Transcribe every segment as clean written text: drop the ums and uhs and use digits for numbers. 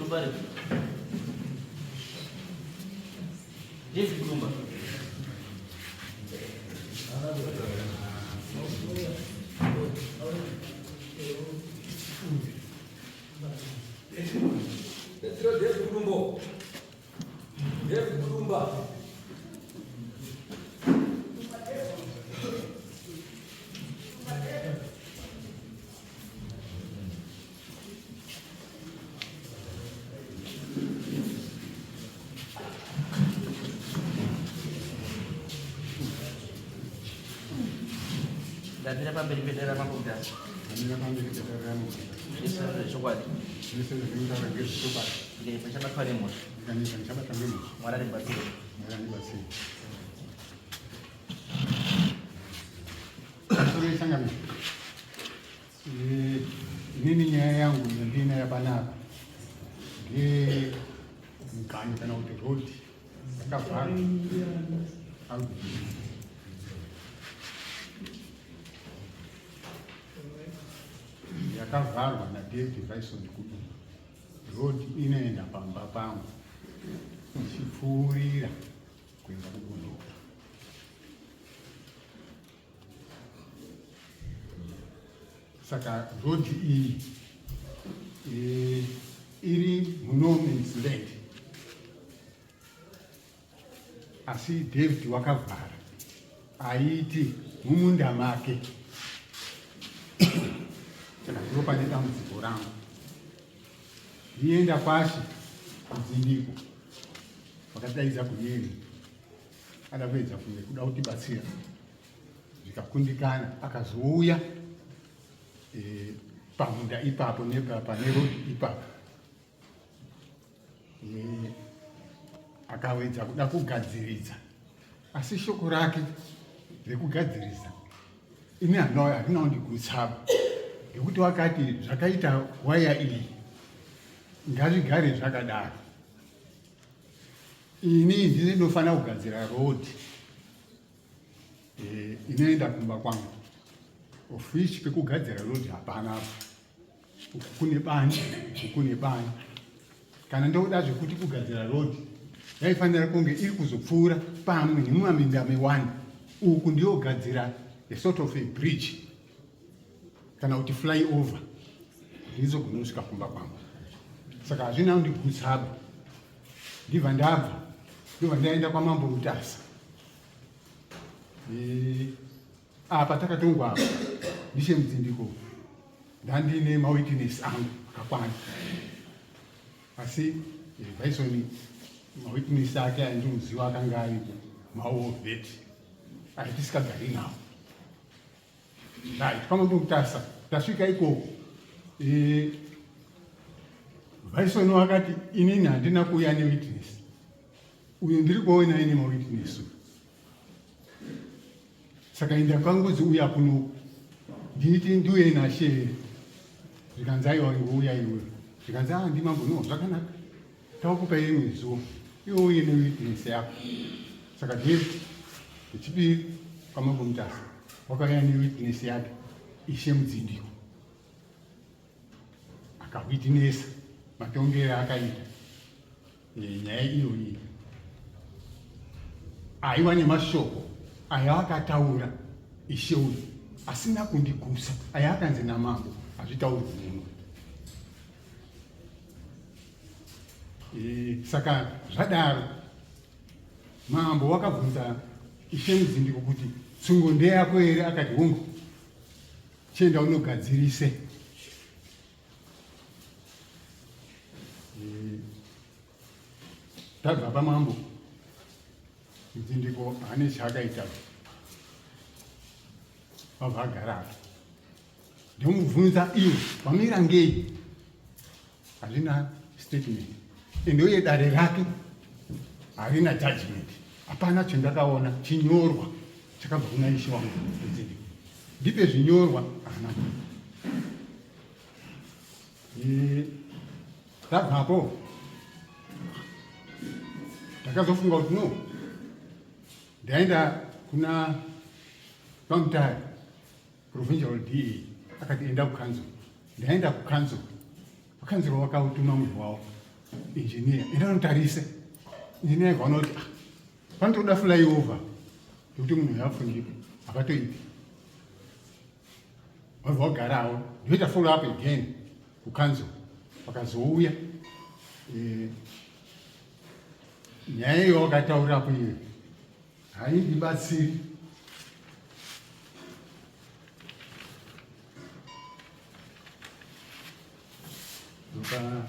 Gudumba ripi? David Gudumba. David Gudumbo. David Gudumba. Ndamira pamberi pedare ramambo Mutasa. Ndamira pamberi pedare ramambo Mutasa. Zvese zvechokwadi. Zvese zvinotaura ngezvechokwadi. Ndikanyika ndichabatwa nemhosva. Ndikanyika ndichabatwa nemhosva. Mwari andibatsire. Mwari andibatsire. Pamusoro yechangamire. Eh, inini nyaya yangu yandinayo panapa ndeyemugano kana kuti road yakavharwa yakavharwa nadavid vison kuduma road inoenda pamba pangu ichipfuurira kuenda kubondora. Saka road iyi e, iri muno man's land, asi David wakavhara aiti mumunda make. Saka ndipo pane dambudziko rangu. Ndienda kwashe kudzindiko vakatidaidza kunyeri ada kuedza kunge kuda kutibatsira zvikakundikana akazouya e, pamunda ipapo pane road ipapo e, akawedza kuda kugadziridza asi shoko rake rekugadzirisa ini harina kundigutsaba ngekuti wakati zvakaita waya iyi ngazvigare zvakadaro ini ndini ndinofanira kugadzira road eh, inoenda kumba kwangu of which pekugadzira road hapana apo uku kune bani uku kune bani kana ndoda zvekuti kugadzira road yaifanira kunge iri kuzopfuura pamwe nemumaminda mewani uku ndiyogadzira a sort of a bridge kana kuti fly over ndizogona kusvika kumba kwangu saka hazvina kundigutsaba ndibva ndabva ndobva ndaenda kwamambo mutasa e, apa takatongwa apa ndichemudzindiko ndandine mawitness angu akakwana asi eh, vaisoni mawitness ake andinoziva akanga aripo maovet aitisikagari nawo Right, kwamambo Mutasa tasvika ikoko e, Vaisoni vakati inini handina kuuya newitness uyu ndiri kuona ine mawitness saka inda kwanguzi uya kuno nditi ndiuye nashe here zvikanzi aiwa ingouya iwe zvikanzi a ah, ndimambo no zvakanaka Takupa imwe zuva iwe uye newitness yako. Saka David echipiri kwamambo Mutasa wakauya newitness yake Ishe Mudzindiko akawitnessa matongero akaita e, nyaya iyoyi aiwa nemashoko ayo akataura ishe uyu asina kundigusa ayo akanzi namambo hazvitauri muno Eh, saka zvadaro mambo wakabvunza ishe mudzindiko kuti tsungo ndeyako here akati hongu chienda unogadzirise eh, tabva pamambo mudzindiko haane chaakaita vabva agara apo ndomubvunza iwe wamira ngei hazvina statement ende uye dare rake harina judgment hapana chendakaona chinyorwa chakabva kuna ishe wangu mudzindiko ndipe zvinyorwa hana eh, tabvapo ndakazofunga kuti no ndaenda kuna vamutare Provincial DA akati enda kukanzuru. Ndaenda kukanzuru. Vakanzuru vakautuma munhu wavo. Engineer, enda unotarise. Engineer ikaona kuti ah, panotoda flyover yekuti munhu yapfundika hapatoipi. Wabva wagarawo, ndoita follow up again kucouncil, vakazouya nyaya iyo wakataurapo iyo haindibatsiri. Ndopa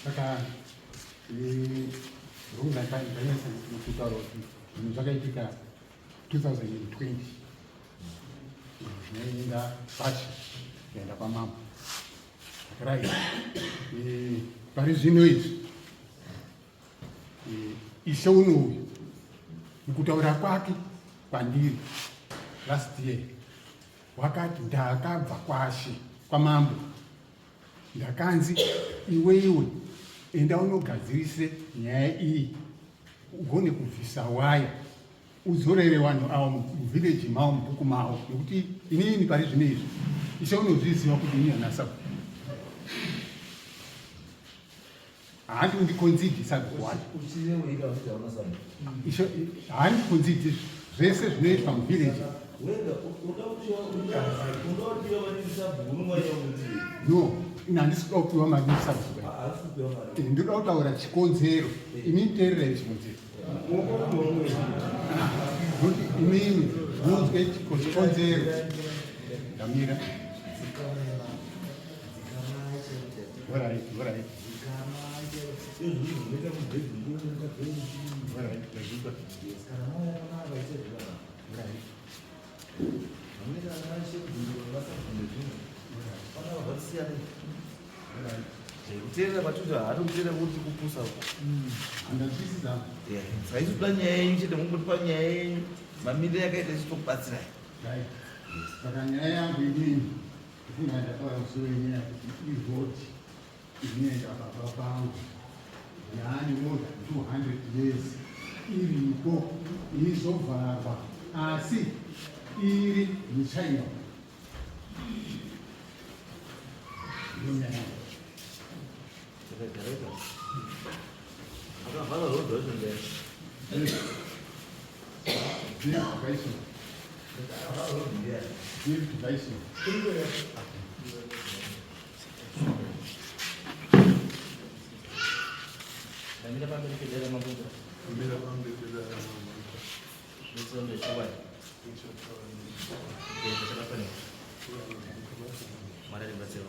Saka ndanyasa kutaura kuti zvinhu zvakaitika 2020 zvinoenda pachi kuenda kwamambo. Right, pari zvino izvi ishe unouyu mukutaura kwake kwandiri last year wakati ndakabva kwashe kwamambo, ndakanzi iwe iwe enda unogadzirise nyaya iyi ugone kubvisa waya udzorere vanhu ava muvhileji mavo mubhuku mavo, nekuti inini pari zvino izvi ishe unozviziva kuti ini hanasa haandi undikonzidhi sabhuku wacho, haandikonzidhi zvese zvinoitwa muvhileji. No, ini handisi kuda kupiwa mari nesabhuku, ndoda kutaura chikonzero. Imini teererai chikonzero, nokuti imini munzwe chikonzero. Ndamira. Alright, alright. Alright, ndazvipa. Alright. Zvasiyana. Kuteerera kwatiri haati kuteerera kuti kupusa uko. Handazwisisa. Saka isu toda nyaya yenyu chete, mungotipa nyaya yenyu mamiriro yakaita isu tokubatsirai. Right. Saka nyaya yangu inini ndifunga ndataura musoro wenyaya kuti iroad inoenda baba pangu yaane more than 200 years iriko, izovharwa asi iri muchina. Ndiyo nyaya yangu. Akavhara road wacho ndee. David Bison. Akavhara road ndee. David Bison. Ndamira pamberi pedera mabunga. Mira pamberi pedare ramambo. Zvinotsiva chokwadi. Chakafanira. Mwari atibatsire.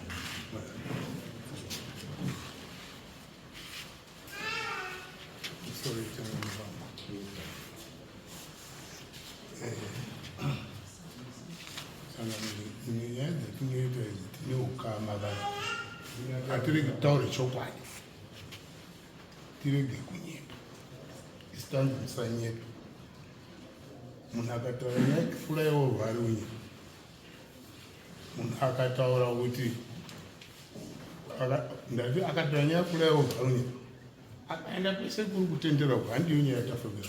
Sorry, changamire vangu. Changamire, dzimwe nyaya dzatinoita idzi tine ukama vanhu. Hatiregi kutaura chokwadi. Tirege kunyepa. Isu tanzi musanyepa. Munhu akataura nyaya flyover ari kunyepa. Munhu akataura kuti ndati akataura nyaya flyover ari kunyepa. Akaenda kwese kuri kutenderwa handiyo nyaya yatafembera.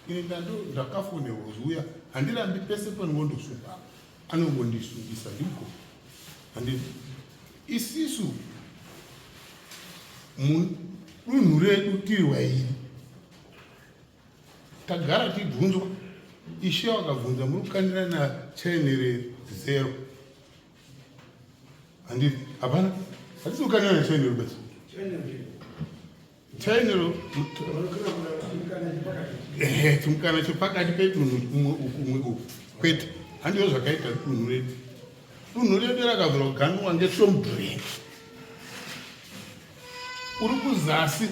Ini ndakafonerwa zuya handirambi pese panongondosungwa anongondisungisa ndiko handiti isisu mudunhu redu tiri vairi tagara tibvunzwa ishe wakabvunza muri kukandira nachenere zero handiti hapana hatisi kukandira nachenero basi chainero ehe chimukana chepakati pedunhu umwe uku umwe uku kwete handiyo zvakaita dunhu redu. Dunhu redu rakabvira kuganuwa ngesombrain uri kuzasi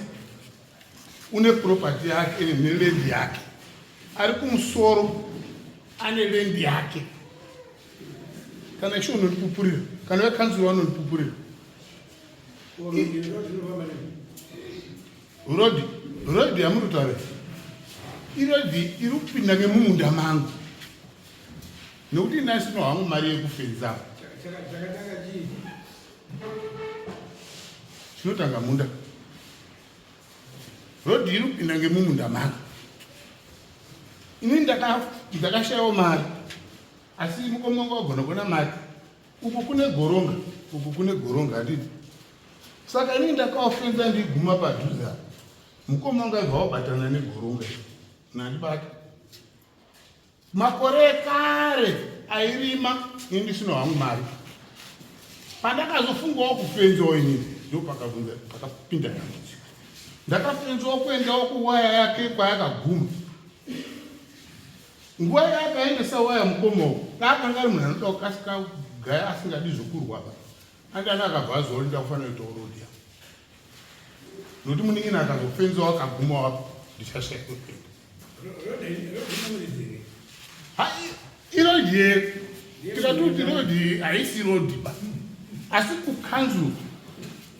une property yake neland yake, ari kumusoro ane land yake. Kana ishe unondipupurira, kana vekanzuru vanondipupurira. Road road yamuri kutaura iroad iri kupinda ngemumunda mangu nekuti ndasino hangu mari yekufenza. Chinotanga munda, road iri kupinda ngemumunda mangu. Ini ndakashayawo mari, asi mukoma wangu wagona kuona mari. Uku kune goronga, uku kune goronga, handiti? Saka ini ndakaofenza ndiguma padhuze apa, mukoma wangu aibva wabatana negoronga nandibata. Makore ekare airima, ini ndisino hangu mari. Pandakazofungawo kufenzawo inini, ndo pakabvunza pakapinda dambudziko. Ndakafenzawo kuendawo kuwaya yake kwayakaguma. Nguva yaakaendesa waya mukoma uyu akanga ari munhu anoda kukasika kugaya asingadi zvokurwa ba. Andani akabva azoona ndakufanira kuitawo road yangu. Nokuti munin'ina akazofenzawo akaguma wapo ndichashaya kwekuenda. Iroad here tikati kuti road haisi road ba, asi kukanzuru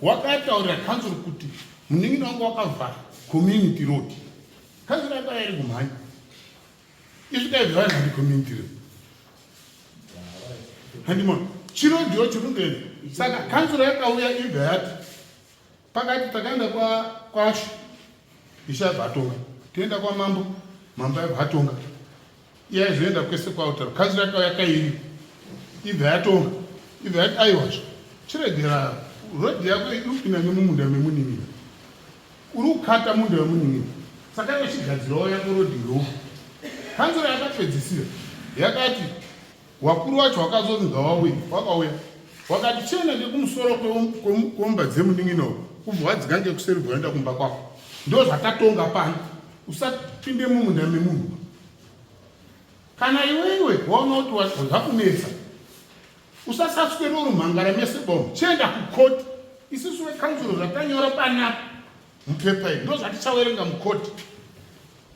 wakataurira kanzuru kuti munin'ina wangu wakavhara community road. Kanzuru yakauya iri kumhanya isvika ibva vanhu handi community road handimona chirodhiwo chiri kundoenda. Saka kanzuru yakauya ibva yati pakati takaenda kwashu ishe abva atonga, toenda kwamambo, mambo aibva atonga, iye aizoenda kwese kwautaura. Kanzuru yakauya kairi ibva yatonga, ibva yati aiwazve chiregera road yako iri kupinda nemumunda memunin'ina, uri kukata munda wemunin'ina, saka iwe chigadzirawo yako road ngeuku. Kanzuru yakapedzisira yakati wakuru wacho wakazonzi ngawauye, wakauya wakati chienda ngekumusoro kwemumba dzemunin'ina uku, kubva wadzika ngekuseri bva waenda kumba kwako. Ndo zvatatonga pano, usapinde mumunda memunhu. Kana iwewe waona kuti zvakunetsa, usasaswera uri mhangara mese bomo, chienda kukoti. Isusu vekanzuro zvatanyora panapa mupepa iri ndo zvatichawerenga mukoti.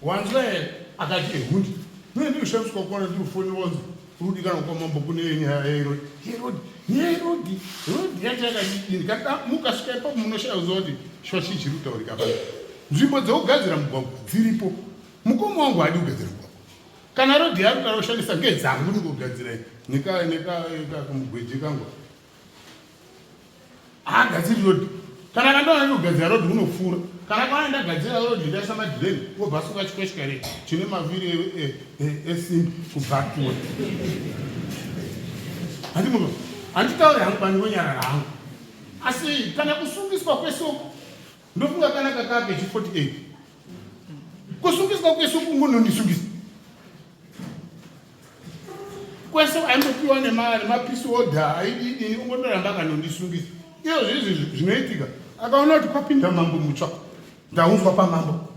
Wanzwa here? Akati ehundi mune ndiri kushandiswa kuona ndiri kufoni wanzi. Kuri kudikanwa kwamambo kune nyaya yerodi. Yerodi, nyaya yerodi, rodi yacho yakadini? Kana mukasvika ipapo munoshaya kuziva kuti shuwa chii chiri kutaurika pano. Nzvimbo dzekugadzira mugwagwa dziripo. Mukoma wangu haadi kugadzira mugwagwa. Kana rodhi yaari kuda kushandisa ngedzangu ndikugadzira neka neka kamugweje kangu. Haagadziri rodhi. Kana akandiona ndikugadzira rodhi unopfuura. Kana akaona ndagadzira rodhi ndaisa madhireni obva asuka chikweshikare chine mavhiri esimbi kubva kure. Handimuno. Handitauri hangu pandinonyarara hangu. Asi kana kusungiswa kwesoko ndofunga kana kakake chi 48. Kusungiswa kwesoko ungonondisungisa. Kwese aimbopiwa nemapisi order aidini ungondoramba akanondisungisa. Iyo zvezvi zvinoitika. Akaona kuti kwapinda mambo mutsva. Ndaunzwa pamambo.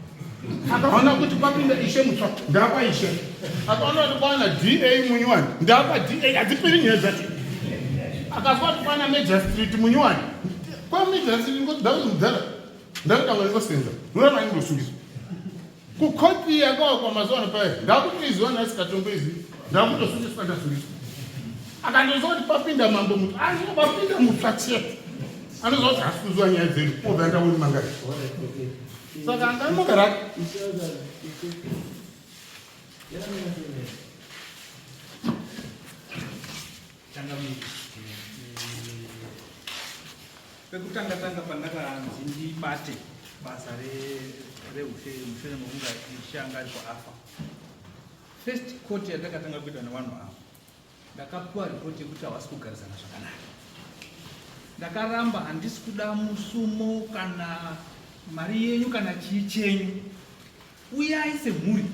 Akaona kuti kwapinda ishe mutsva. Ndapa ishe. Akaona kuti kwana DA munyuwani. Ndapa DA. Hadziperi nyaya dzacho. Akazwa kuti kwana Major Street munyuwani. Kwa Major Street ndakuti mudhara. Ndakutanga ndingosenza. Unoramba ndingosungiswa. Kukoti yakawakwa mazuva ano paya. Ndakutoiziva nhasi katomboizivi. Ndakutosungiswa ndasungiswa. Akandozwa kuti papinda mambo mutsva. Asi papinda mutsva chete. Anozwa kuti haasi kuziva nyaya dzedu. Obva ndaoni mangari. Saka angamugara. Changamire. Pekutanga tanga pandakanzi ndibate basa reushe mushure mekunge ishe anga ari kuafa. First court yandakatanga kuita nevanhu ava ndakapiwa ripoti yekuti havasi kugarisana zvakanaka. Ndakaramba, handisi kuda musumo kana mari yenyu kana chii chenyu. Uyai semhuri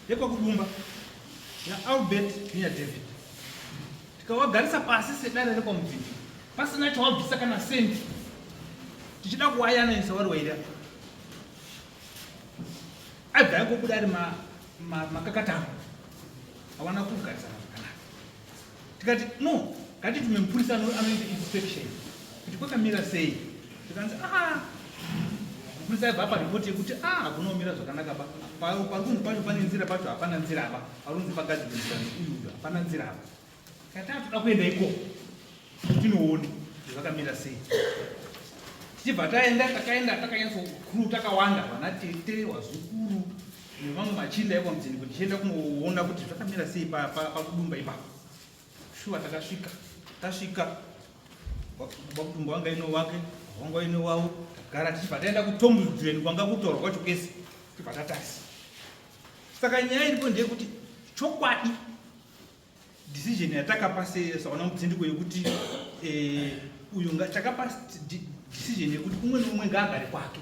yekwaKudumba yaAlbert neyaDavid tikawagarisa pasi sedare rekwaMudzidzi pasina chawabvisa kana sendi, tichida kuwayananisa wari wairi apa aibva yangobuda ari makakatano, hawana kugarisana zvakanaka. Tikati no, ngatitume mupurisa anoita inspection kuti kwakamira sei. Tikanzi ah, mupurisa aibva apa ripoti yekuti ah, hakuna kumira zvakanaka pa pari kunzi pacho pane nzira, pacho hapana nzira apa, parunzi pagadzirwe nzira neuyu uyu hapana nzira apa. Kati atoda kuenda ikoko tinoone zvakamira sei. Tichibva taenda, takaenda takanyatsokuru takawanda, vana tete, wazukuru nevamwe machinda ekwaMudzini, kuti tichienda kunoona kuti zvakamira sei paKudumba ipapo. Shuwa takasvika, tasvika Bakudumba wanga ino wake, wanga ino wavo, tagara tichibva taenda kuTombudzweni kwanga kutaurwa kwacho kwese, tichibva tatarisa. Saka nyaya iripo ndeyekuti chokwadi decision yatakapa saona mudzindiko yekuti uyu takapa decision yekuti umwe neumwe ngaagare kwake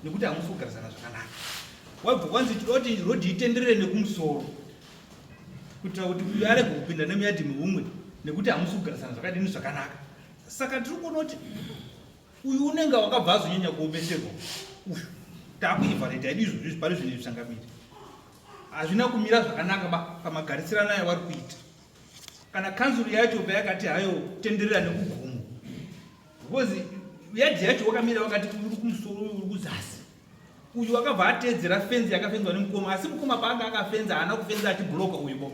nekuti hamusi kugarisana zvakanaka. Wabva kwanzi tinoda kuti rodhi itenderere nekumusoro kuitira kuti uyu arege kupinda nemuyadhi meumwe nekuti hamusi kugarisana zvakadini zvakanaka. Saka tiri kuona kuti uyu unenge wakabva azonyanya kuomeserwa uyu takuivhareta yedu izvozvi pari zvino izvi hazvina kumira zvakanaka ba pamagarisirano ayo vari kuita. Kana kanzuru yacho payakati hayo tenderera nekugomo, because yadhi yacho wakamira wakati uri kumusoro uyu uri kuzasi, uyu wakabva ateedzera fenzi yakafenzwa nemukoma, asi mukoma paanga akafenza haana kufenza achibhuloka uyu bo.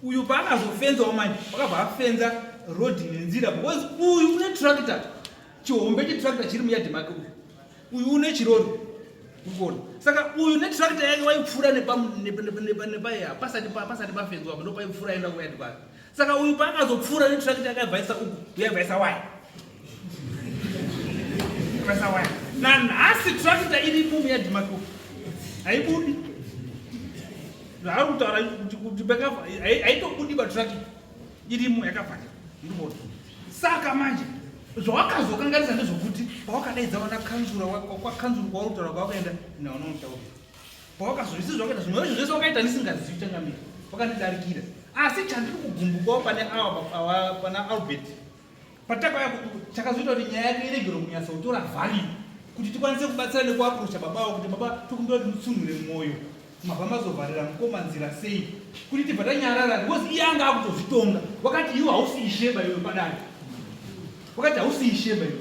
Uyu paakazofenzawo manje wakabva afenza road nenzira, because uyu une tractor, chihombe chetractor chiri muyadhi make, uyu uyu une chirori ukona. Saka uyu netractor yake waipfuura nepaya pasati pafenzwa apo, ndopaipfuura aenda kuyadhi kwake. Saka uyu paakazopfuura netractor yake aibvaisa uku, uyu aibvaisa waya, aibvaisa waya. Nanhasi tractor iripo muyadhi make uku haibudi zvaari kutaura kuti haitobudi batractor irimo yakavharira ndikuona. Saka manje zvawakazokanganisa ndezvokuti pawakadaidza vana kanzura kwakanzuru kwauri kutaura kwawakaenda navanonitaurira pawakazoisi zvawakaita zvimwe zvacho zvese wakaita ndisingazivi changamira wakandidarikira. Asi chandiri kugumbukawo pane ava pana Albert, patakauya chakazoita kuti nyaya yake iregere kunyatsa kutora value kuti tikwanise kubatsira nekuaprocha baba avo kuti baba, tokumbira kuti mutsunhure mwoyo, mabva mazovharira mukoma nzira sei, kuti tibva tanyarara because iye anga akutozvitonga. Wakati iwe hausi isheba iwe padare, wakati hausi isheba iwe,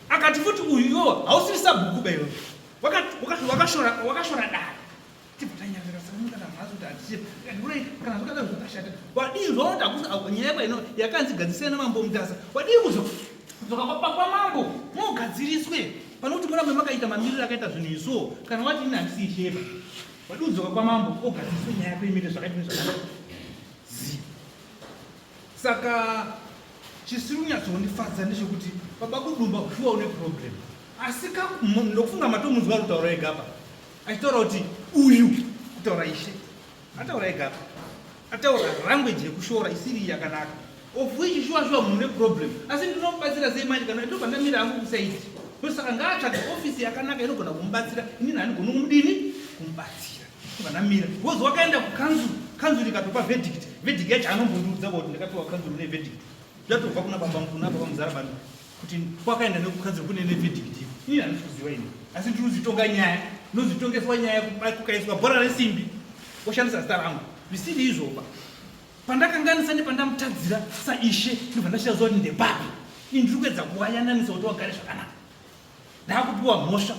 akati futi uyu iwewo hausiri sabhukuba iwe, wakashora dare. Tibva tanyarara. Saka kana mhazi kuti hatiche Right, kana zvakadaro zvakashata. Wadii zvaona kuti hakusi nyaya yako ino yakanzi gadzisai namambo Mutasa. Wadii kuzo kudzoka kwamambo mogadziriswe pane kuti murambe makaita mamiriro akaita zvinhu izvo kana wati ini handisi isheva. Wadii kudzoka kwamambo ogadziriswe nyaya yako imire zvakati nezvakanaka. Zi. Saka chisiri kunyatsondifadza ndechekuti baba Kudumba shuwa une problem. Asi ka ndokufunga matomunzwa ari kutaura ega apa. Achitaura kuti uyu kutaura ishe. Ataura ega apa. Ataura language yekushora isiri yakanaka. Of which shuwa shuwa munhu une problem. Asi ndinomubatsira sei manje kana ndobva ndamira hangu kusaidi. Ndosaka ngaatsvage office yakanaka inogona kumubatsira. Inini handigoni kumudini? Kumubatsira. Vanamira because wakaenda kukanzuru, kanzuru ikatopa verdict, verdict yacho anombondiudza kuti ndakapiwa kanzuru neverdict yatobva kuna baba kuna baba Muzarabani kuti kwakaenda nekukanzuru kune neverdict iko. Ini handisi kuziva ini, asi ndiri kuzitonga nyaya, ndinozitongeswa nyaya kukaiswa bhora resimbi oshandisa zita rangu zvisiri izvoba. Pandakanganisa nepandamutadzira saishe ndobva ndashaziva kuti ndepapi. Ini ndiri kuedza kuwayananisa kuti wagare zvakanaka, ndakupiwa mhosva.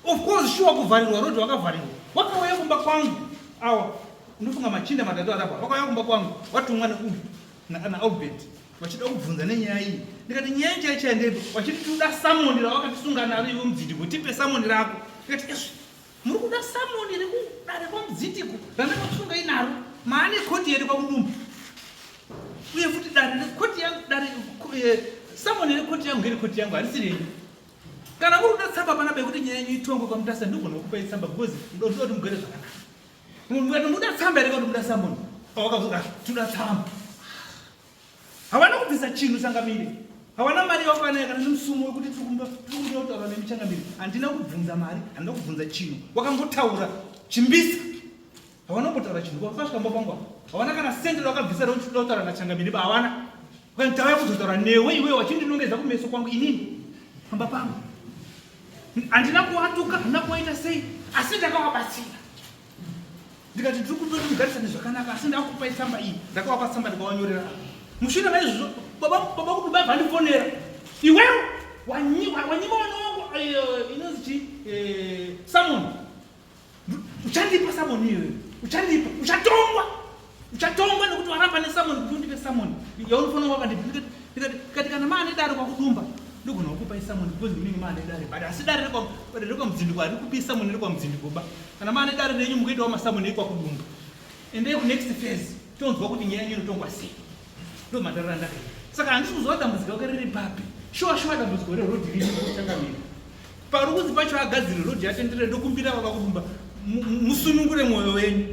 Of course sure kuvharirwa road wakavharirwa. Wakauya kumba kwangu awa unofunga machinda matatu arapa wakauya kumba kwangu watumwa neuyu na, na Albert vachida kubvunza nenyaya iyi ndikati nyaya chai chai ndeipi vachiti tinoda samoni rawakatisunga naro iwe mudzitiko tipe samoni rako ndikati esvi muri kuda samoni rekudare kwamudzitiko randakakusunga inaro maane koti here kwakudumba uye futi dare rekoti yangu dare eh, samoni rekoti yangu ngerekoti yangu harisi renyu Kana muri kuda tsamba panapa yekuti nyaya yenyu itongwe kwaMutasa ndogona kukupai tsamba because ndoda kuti mugare zvakanaka. Mukati muda tsamba here kana muda summon? Pawakazoda ah, toda tsamba. Havana kubvisa chinhu changamire. Havana mari yawakanayo kana nemusumo wekuti tiri kumba tiri kumbira kutaura nemi changamire. Handina kubvunza mari, handina kubvunza chinhu. Wakangotaura chimbisa. Havana kumbotaura chinhu vakasvika mumba pangu apa. Havana kana sente ravakabvisa rekuti toda kutaura naChangamire ba havana. Vakati tauya kuzotaura newe iwewe wachindinongedza kumeso kwangu inini pamba pangu. Handina kuwatuka, handina kuwaita sei asi ndakavabatsira. Ndikati ndiri kuda kuti mugarisane zvakanaka asi ndakupai tsamba iyi. Ndakavapa tsamba ndikavanyorera. Mushure maizvozvo baba baba kuDubai vandifonera. Iwewe wanyima wanyima vana wangu eh, inonzi chii? Eh, summon. Uchandipa samoni iyoyo, uchandipa, uchatongwa, uchatongwa nekuti waramba nesamoni kuti undipe samoni yaunofanira wakandipa. Ndikati kana maane dare kwakudumba ndogona kukupa isamoni because munenge maane dare but asi dare rekwamudzindiko harikupi samoni rekwamudzindiko ba. Kana maane dare renyu mukuitawo masamoni ekwakudumba, endei kunext phase tonzwa kuti nyaya yenyu inotongwa sei. Ndo matariro andakaita. Saka handisi kuziva dambudziko rake riri papi. Shuwa shuwa dambudziko reroad riri kuchangamira. Parikuzi pacho agadzire road yatenderere ndokumbira baba Kudumba musunungure mwoyo wenyu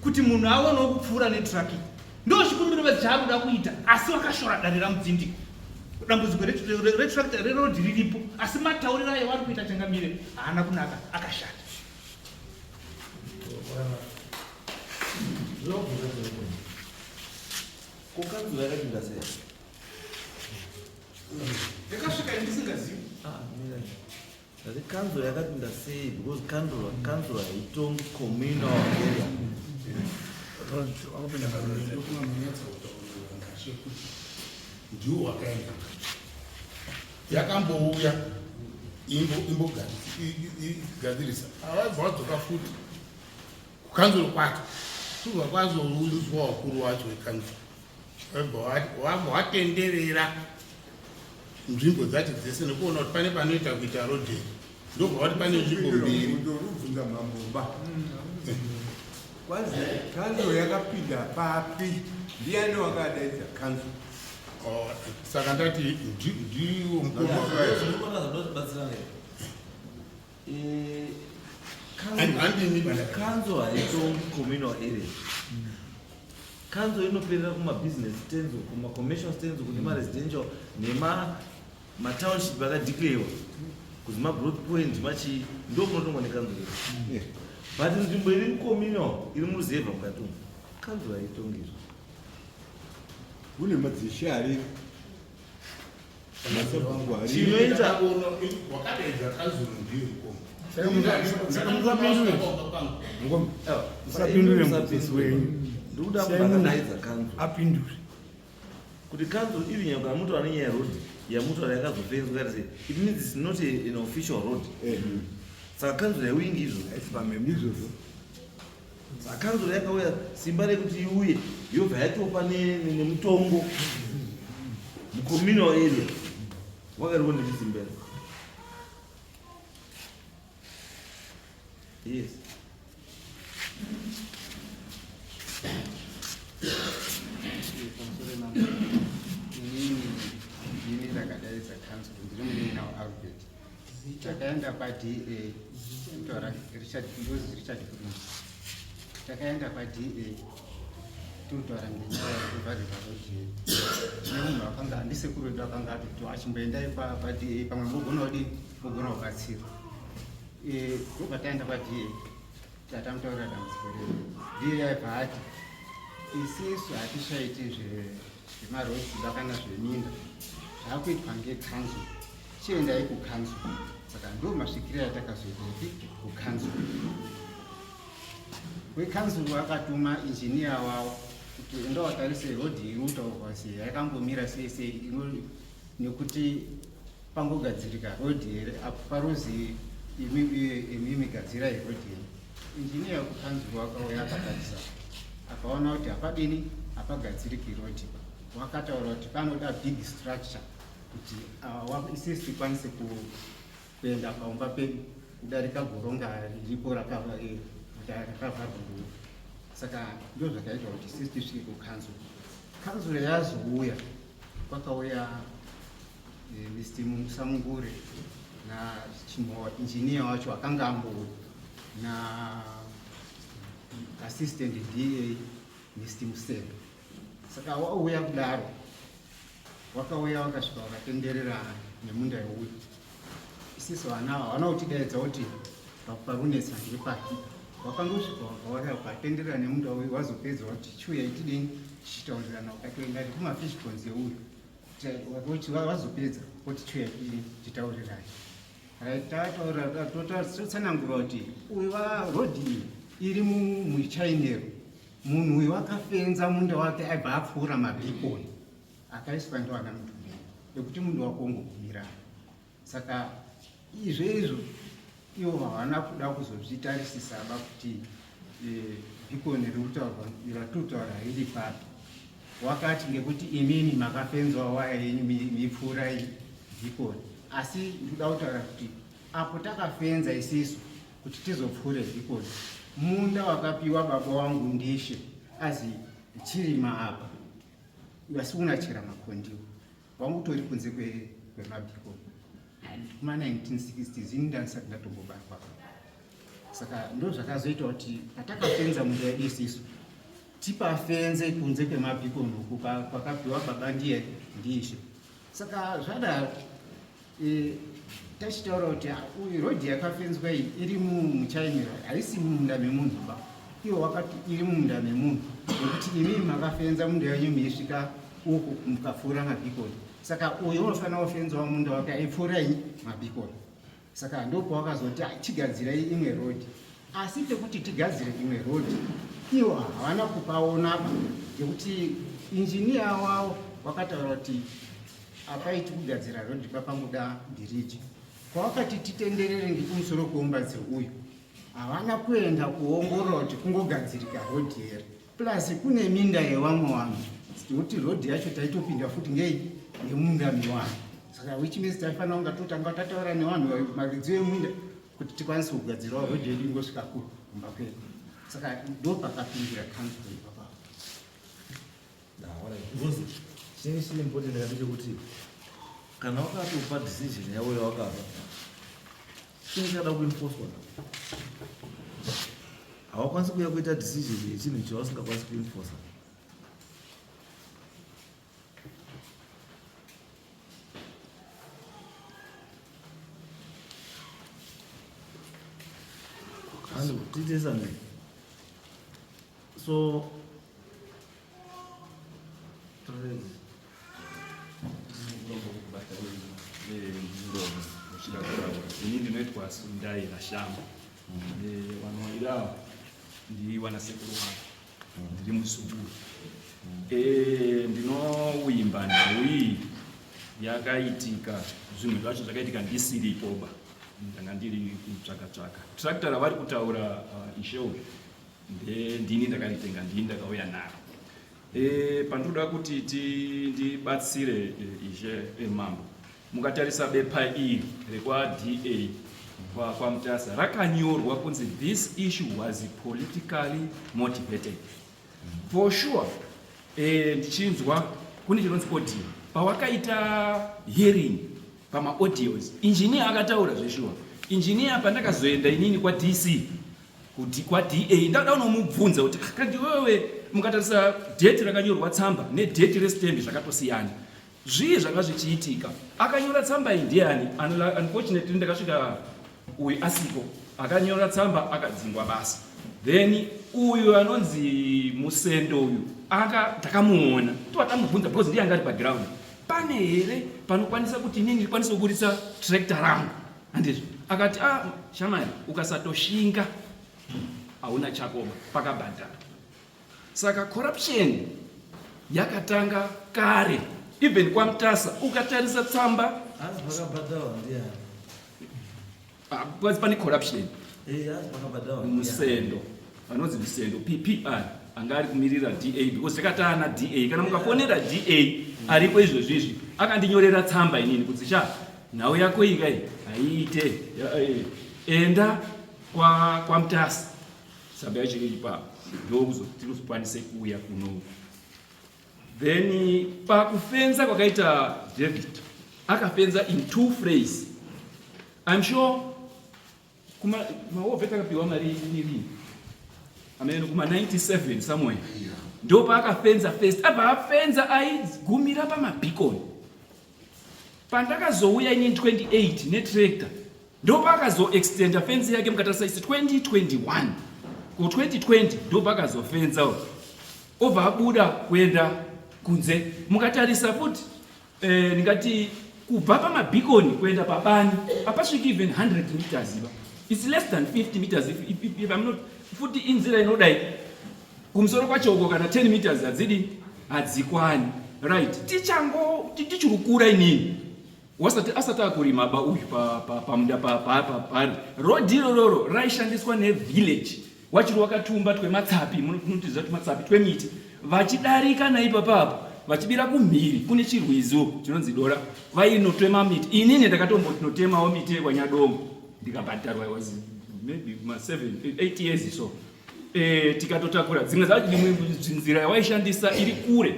kuti munhu aonewo kupfuura netruck. Ndo chikumbiro bedzi chaari kuda kuita asi wakashora dare raMudzindiko. Dambudziko retruck reroad riripo asi matauriro ayo vari kuita changamire haana kunaka akashata. Ko kanzura yakapinda sei? Yakasvika ndisingazivi. Ah, mira. Ndati kanzura yakapinda sei because kanzura kanzura haitongi communal area. Road wakapinda paroad. Ndiwo wakaenda. Yakambouya imbogadzirisa. Avaibva vadzoka futi. Kukanzuro kwacho kubva kwazounzwa wakuru wacho wekanzuro wabva watenderera nzvimbo dzacho dzese nekuona kuti pane panoita kuita rodheri ndobva wati pane nzvimbo mbiri. Ndorubvunza mamboba kwanzi kanzuro yakapinda papi ndiyani wakadaidza kanzuro? Oh, saka ndati ndiwo mukoma. Kanzo haitongi communal area. Kanzo inoperera kumabusiness stands, kumacommercial stands, kune maresidential nematownship akadeclarewa kuzi magrowth point machii ndo kunotongwa nekanzo iri. But nzvimbo iri mucommunal iri muruzevha mukati umu kanzo haitongi izvo. Kune madzishe ariko. Chinoita wakadaidza kanzuro ndiyo mukoma. Saka musapindure. Ngoma. Musapindure mubvunzo wenyu. Ndikuda kubakadaidza kanzuro. Apindure. Kuti kanzuro iri nyaya yamutaura nenyaya yeroad yamutaura yakazofenzwa kati sei it means it's not an official road. Saka kanzuro yawingi izvo. Pamhembe izvozvo. Saka kanzuro yakauya simba rekuti iuye yobva yatopa nemutongo mucommunal area wakariwo nechisimba here? Yes. Inini ndini ndakadaidza council, ndiri munin'ina waAlbert. Takaenda kwaDA kutaura Richard, ndozi Richard Bruce. Takaenda kwaDA totaura ngenyaya yekuvharirwa road yedu nemunhu akanga andisekuru wedu akanga atoti achimboendai kwaDA pamwe mogona kudini, mogona kubatsirwa. Ndobva taenda kwaDA tatamutaurira dambudziko redu. DA aibva ati isisu hatishaiti zvemarodzi kana zveminda, zvakuitwa ngecouncil, chiendai kucouncil. Saka ndo masvikiro atakazoita kuti kucouncil. Wecouncil akatuma engineer wavo kuti enda watarise road iri kutaurwa sei, yakambomira sei sei, nekuti pangogadzirika road here apo parozi imimi gadzirai road yenyu. Engineer wekukanzuru wakauya akatarisa akaona kuti hapadini, hapagadziriki road. Wakataura kuti panoda big structure kuti isisu tikwanise kuenda paumba pedu kudarika goronga riripo rakavharwa nguva. Saka ndo zvakaita kuti isisu tisvike kukanzuru. Kanzuru yazouya, kwakauya Mr Musamungure na Chimowa engineer wacho akanga ambouya na assistant DA Mr Musebe. Saka wauya kudaro, wakauya wakasvika wakatenderera nemunda yeuyu. Isisu vana ava havana kutidaidza kuti parunetsa ngepapi. Wakangosvika wakauya wakatenderera nemunda uyu, wazopedza wati chiuya itidini tichitaurirana, wakatoenda nekumafish ponds euyu. Kuti wazopedza woti chiuya itidini titaurirane. Right, tataura totsanangura kuti uyu rodhi iyi iri muchainero, munhu uyu akafenza munda wake aibva apfuura mabhikoni akaiswa ndiwana mudhumeni ekuti munda wako ungogumira. Saka izvo izvo ivo havana kuda kuzozvitarisisa ba kuti bhikoni riri kutaurwa riri papi. Wakati ngekuti imimi makafenzwa waya yenyu mipfuurai bhikoni, asi ndikuda kutaura kuti apo takafenza isisu kuti tizopfuure bhikoni, munda wakapiwa baba wangu ndishe azi chirima apa asi unachera makondiwo wangu utori kunze kwemabhikoni kuma 1960s, ini ndandisati ndatombobarwa. Saka ndo zvakazoita kuti patakafenza munda yedu isisu tipafenze kunze kwemabhikoni uku kwakapiwa baba ndiye ndishe. Saka zvadaro tachitaura kuti uyu rodhi yakafenzwa iyi iri muchainira, haisi mumunda memunhu ba. Iwo wakati iri mumunda memunhu nekuti imi makafenza munda yenyu meisvika uku mukapfuura mabhikoni. Saka uyu unofanira kufenzawo munda wake aipfuura inyi mabhikoni. Saka ndopawakazoti chigadzirai imwe rodhi. Asi pekuti tigadzire imwe rodhi iwo havana kupaonapa ngekuti injiniya wavo wakataura kuti apaiti kugadzira rodhi papangoda bhiriji. Kwawakati titenderere ngekumusoro kweumbatsi uyu, havana kuenda kuongorora kuti kungogadzirika rodhi here. Plus kune minda yevamwe vanhu ngekuti rodhi yacho taitopinda futi ngei ngemunda mevanhu. Saka which means taifanira kunga totanga tataura nevanhu maridzi eminda kuti tikwanise kugadzirawo rodhi yedu ingosvika kumba kwedu. Saka ndo pakapindira council ipapo. Chinenge chiri important ndechekuti kana wakatopa decision yavo yawakapa, chinenge chada kuenforcwa. Hawakwanisi kuuya kuita decision yechinhu chausingakwanisi kuenforca. Tiite something. So Ini ndinoitwa Sundai Rashamba. Vanhu ava ndi vanasekuru vangu, ndiri muzukuru. Ndinowimba nhau iyi yakaitika, zvinhu zvacho zvakaitika ndisiripoba, ndanga ndiri kutsvaka tsvaka tractor ravari kutaura ishe uyu. Ndini ndakaritenga, ndini ndakauya naro. E, pandinoda kuti ndibatsire e, ishe e, mambo, mukatarisa bepa iri rekwaDA kwaMutasa rakanyorwa kunzi this issue was politically motivated for sure. Ndichinzwa kune chinonzi audio, pawakaita hearing pamaaudios, engineer akataura zveshuwa. Engineer, pandakazoenda inini kwaDC kuti kwaDA, ndada kunomubvunza kuti kandi wewe, mukatarisa date rakanyorwa tsamba nedate restamp zvakatosiyana, zvii zvanga zvichiitika? Akanyora tsamba iyi ndiani? Unfortunately ndakasvika uyu asiko, akanyora tsamba akadzingwa basa. Then uyu anonzi Musendo uyu aka takamuona, tovatamubvunza because ndiye anga ari paground, pane here panokwanisa kuti inini ndikwanise kuburitsa tractor rangu? Handizvo? Akati, "Ah, shamari, ukasatoshinga hauna chakoba." Pakabhadhara. Saka corruption yakatanga kare, even kwaMutasa ukatarisa tsamba. Hanzi pakabhadharwa ndiani? Ah, because pane corruption. Eh, hanzi pakabhadharwa ndiani? Musendo, anonzi Musendo PPR, anga ari kumirira DA, because takataana DA. Kana mukafonera DA ariko izvozvizvi, akandinyorera tsamba inini kuti sha, nhau yako iyi kai haiite. Enda kwaMutasa. Tsamba yacho iri ipapo, ndokuzotinozokwanise kuuya kuno. Then pakufenza kwakaita David, akafenza in two phases. I'm sure kuma mawar vet akapiwa mari nini amene kuma 97 somewhere, ndo paakafenza first. Abva afenza, aigumira pamabeacon. Pandakazouya ini 28 netractor, ndo paakazoextenda fenzi yake. Mukatarisa isi 2021 ku 2020, ndo paakazofenza, obva abuda kuenda kunze. Mukatarisa futi, ndingati kubva pamabeacon kuenda pabani hapasviki even 100 meters iva, it's less than 50 meters if I'm not. Futi inzira inodai kumusoro kwachoko, kana 10 meters hadzidi, hadzikwani. Right, tichango tichirukura inini wasati asati akurima ba uyu pamunda pari road irororo raishandiswa nevillage, wachiri wakatumba twematsapi, munotiziva tumatsapi twemiti, vachidarika naipapapo vachibira kumhiri kune chirwizi chinonzi Dora, vainotema miti. Inini ndakatombonotemawo miti yekwanyadongo, ndikabhadharwa. Was maybe ma 7 8 years so. Tikatotakura dzimwe dzacho. Imwe nzira yawaishandisa iri kure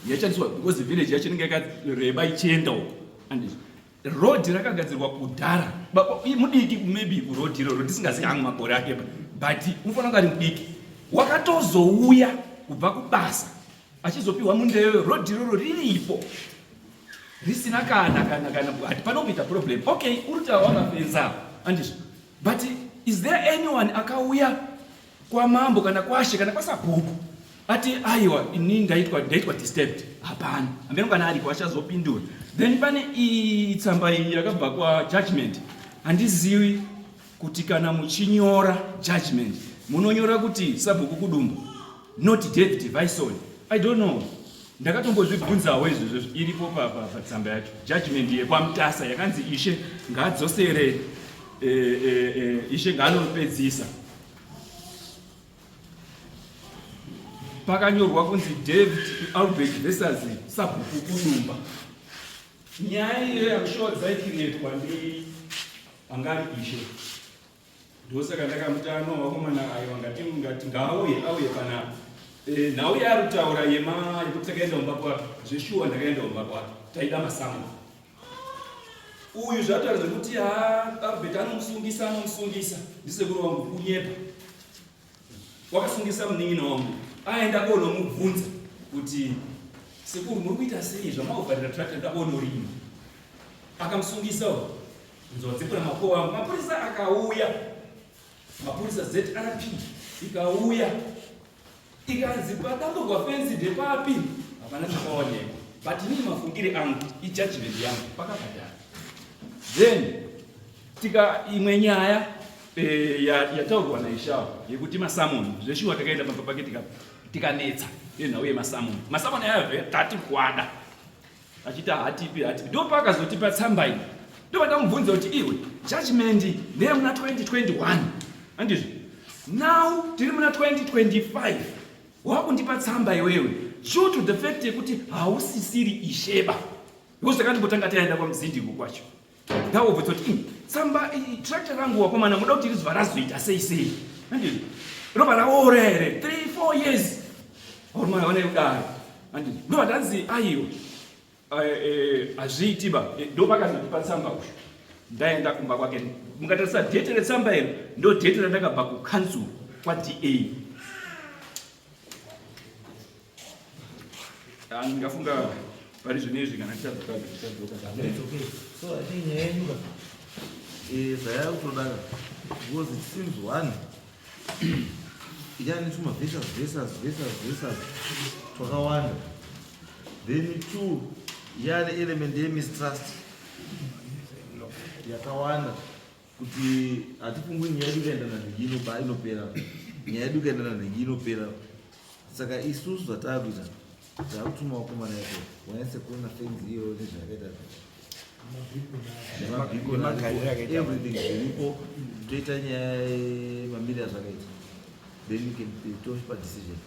yaishandiswa because village yacho inenge yakareba ichienda uko, and road rakagadzirwa kudhara. Mudiki maybe kuroad iroro, ndisingazivi hangu makore ake, but unofanira kunge ari mudiki, wakatozouya kubva kubasa achizopiwa mundeyo, road iroro riripo risina kana hati panomboita problem. Okay, uri taura wakafenza, andizvo? But is there anyone akauya kwamambo kana kwashe kana kwasabhuku ati aiwa, ini ndaitwa disturbed? Hapana. Ambeno kana aripo achazopindura. Then pane iyi tsamba iyi yakabva kwajudgment. Handizivi kuti kana muchinyora judgment munonyora kuti sabhuku Kudumba, not David Vison. I don't know, ndakatombozvibvunzawo izvozvo. Iripo patsamba yacho, judgment yekwaMutasa yakanzi ishe ngaadzosere, ishe ngaanopedzisa. Pakanyorwa kunzi David Albert versus sabhuku Kudumba. Nyaya iyoyo I'm sure dzaicreatwa ndi angari ishe, ndosaka ndakamuti ano vakomana, aiwa, ngati ngati ngaauye, auye panapa. Nhau yaari kutaura yema yekuti takaenda kumba kwake, zveshuwa ndakaenda kumba kwake, taida masango. Uyu zvataura zvekuti ha, Albert anomusungisa, anomusungisa ndisekuru wangu, kunyepa. Wakasungisa munin'ina wangu, aenda konomubvunza kuti sekuru muri kuita sei zvamauvharira tractor, ndakonorima. Akamusungisa nzwa makowa angu. Mapurisa akauya, mapurisa ZRP ikauya, ikanzi padamburwa fenzi ndepapi? Hapana chakaonekwa. But inini mafungire angu, ijudgment yangu, pakabhadhara. Then tika imwe nyaya yataurwa naishawo yekuti masummons, zveshuwa takaenda pamba pake tikanetsa nenhau yemasummons. Masummons ayo tati kwada achiti hatipi, hatipi. Ndo paakazotipa tsamba iyi, ndo pandamubvunza kuti iwe, judgment ndeyemuna 2021, handizvo? Now tiri muna 2025 wakundipa tsamba iwewe due to the fact yekuti hausisiri isheba because takandibotanga taenda kwamuzindiko kwacho ndawobvunza kuti tsamba tractor rangu wakomana muda kuti rizuva razoita sei sei andii robva raora here 3 4 years vakomana vane kudaro andii ndobva ndanzi aiwa hazviiti ba ndopakazondipa tsamba uyu ndaenda kumba kwake mukatarisa dhete retsamba iro ndo dhete randakabva kukanzuru kwada ah, ndingafunga pari zvino izvi kana tichadzoka tichadzoka so i think nyaya yenyuka eh, zvayakutodaka because it seems one ichane tuma versus versus versus versus twakawanda then two yane element yemistrust yakawanda kuti hatifungwi nyaya yedu ikaenda nanhingi inoba inopera nyaya yedu ikaenda nanhingi inopera saka isusu zvataakuita takutuma vakomana yako wanyatse kuona fenzi iyoyo nezvayakaita everything zviripo toita nyaya yemamiri azvakaita then you can topa decision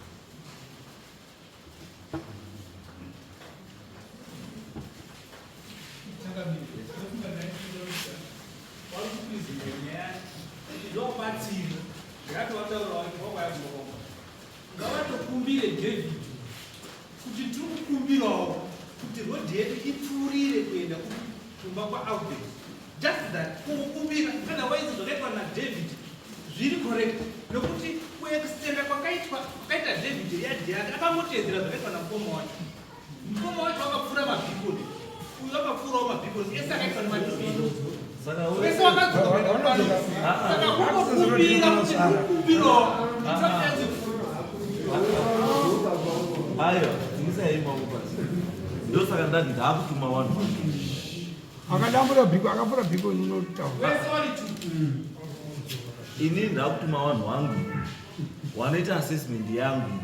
Ngavatokumbire David kuti tiri kukumbirawo kuti road yedu ipfuurire kuenda kumba kwaAlbert. Just that kungokumbira otherwise zvakaitwa naDavid zviri correct nekuti kuextenda kwakaitwa kwakaita David yard yake akangoteedzera zvakaitwa namukoma wacho. Mukoma wacho wakapfuura mabhikoni uyu akapfuurawo mabhikoni ese akaitwa nemadhobhini vese vakadzoka kuenda kupano saka kungokumbira kuti kukumbirawo ayo dzikisai maoko pasi ndosaka ndati ndaakutuma vanhu akadambura bhiko akapfura bhiko unotaura vese vari two ini ndakutuma vanhu vangu wanoita assessment yangu ini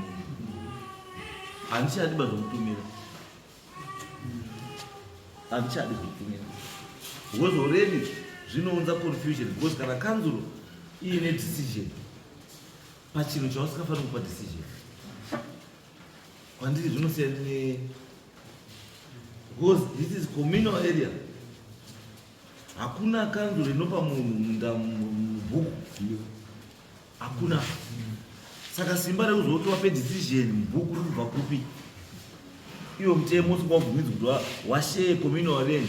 handichadi ba zvokutumira handichadi zvokutumira because already zvinounza confusion because kana kanzuro iine decision pachinhu chausingafaniri kupa decision kwandiri zvinosiyana ne because this is communal area hakuna kanzuro inopa munhu munda mubhuku hakuna saka simba rekuzoti wape decision mubhuku riri kubva kupi iwo mutemo usingawabvumidzi kuti washare communal land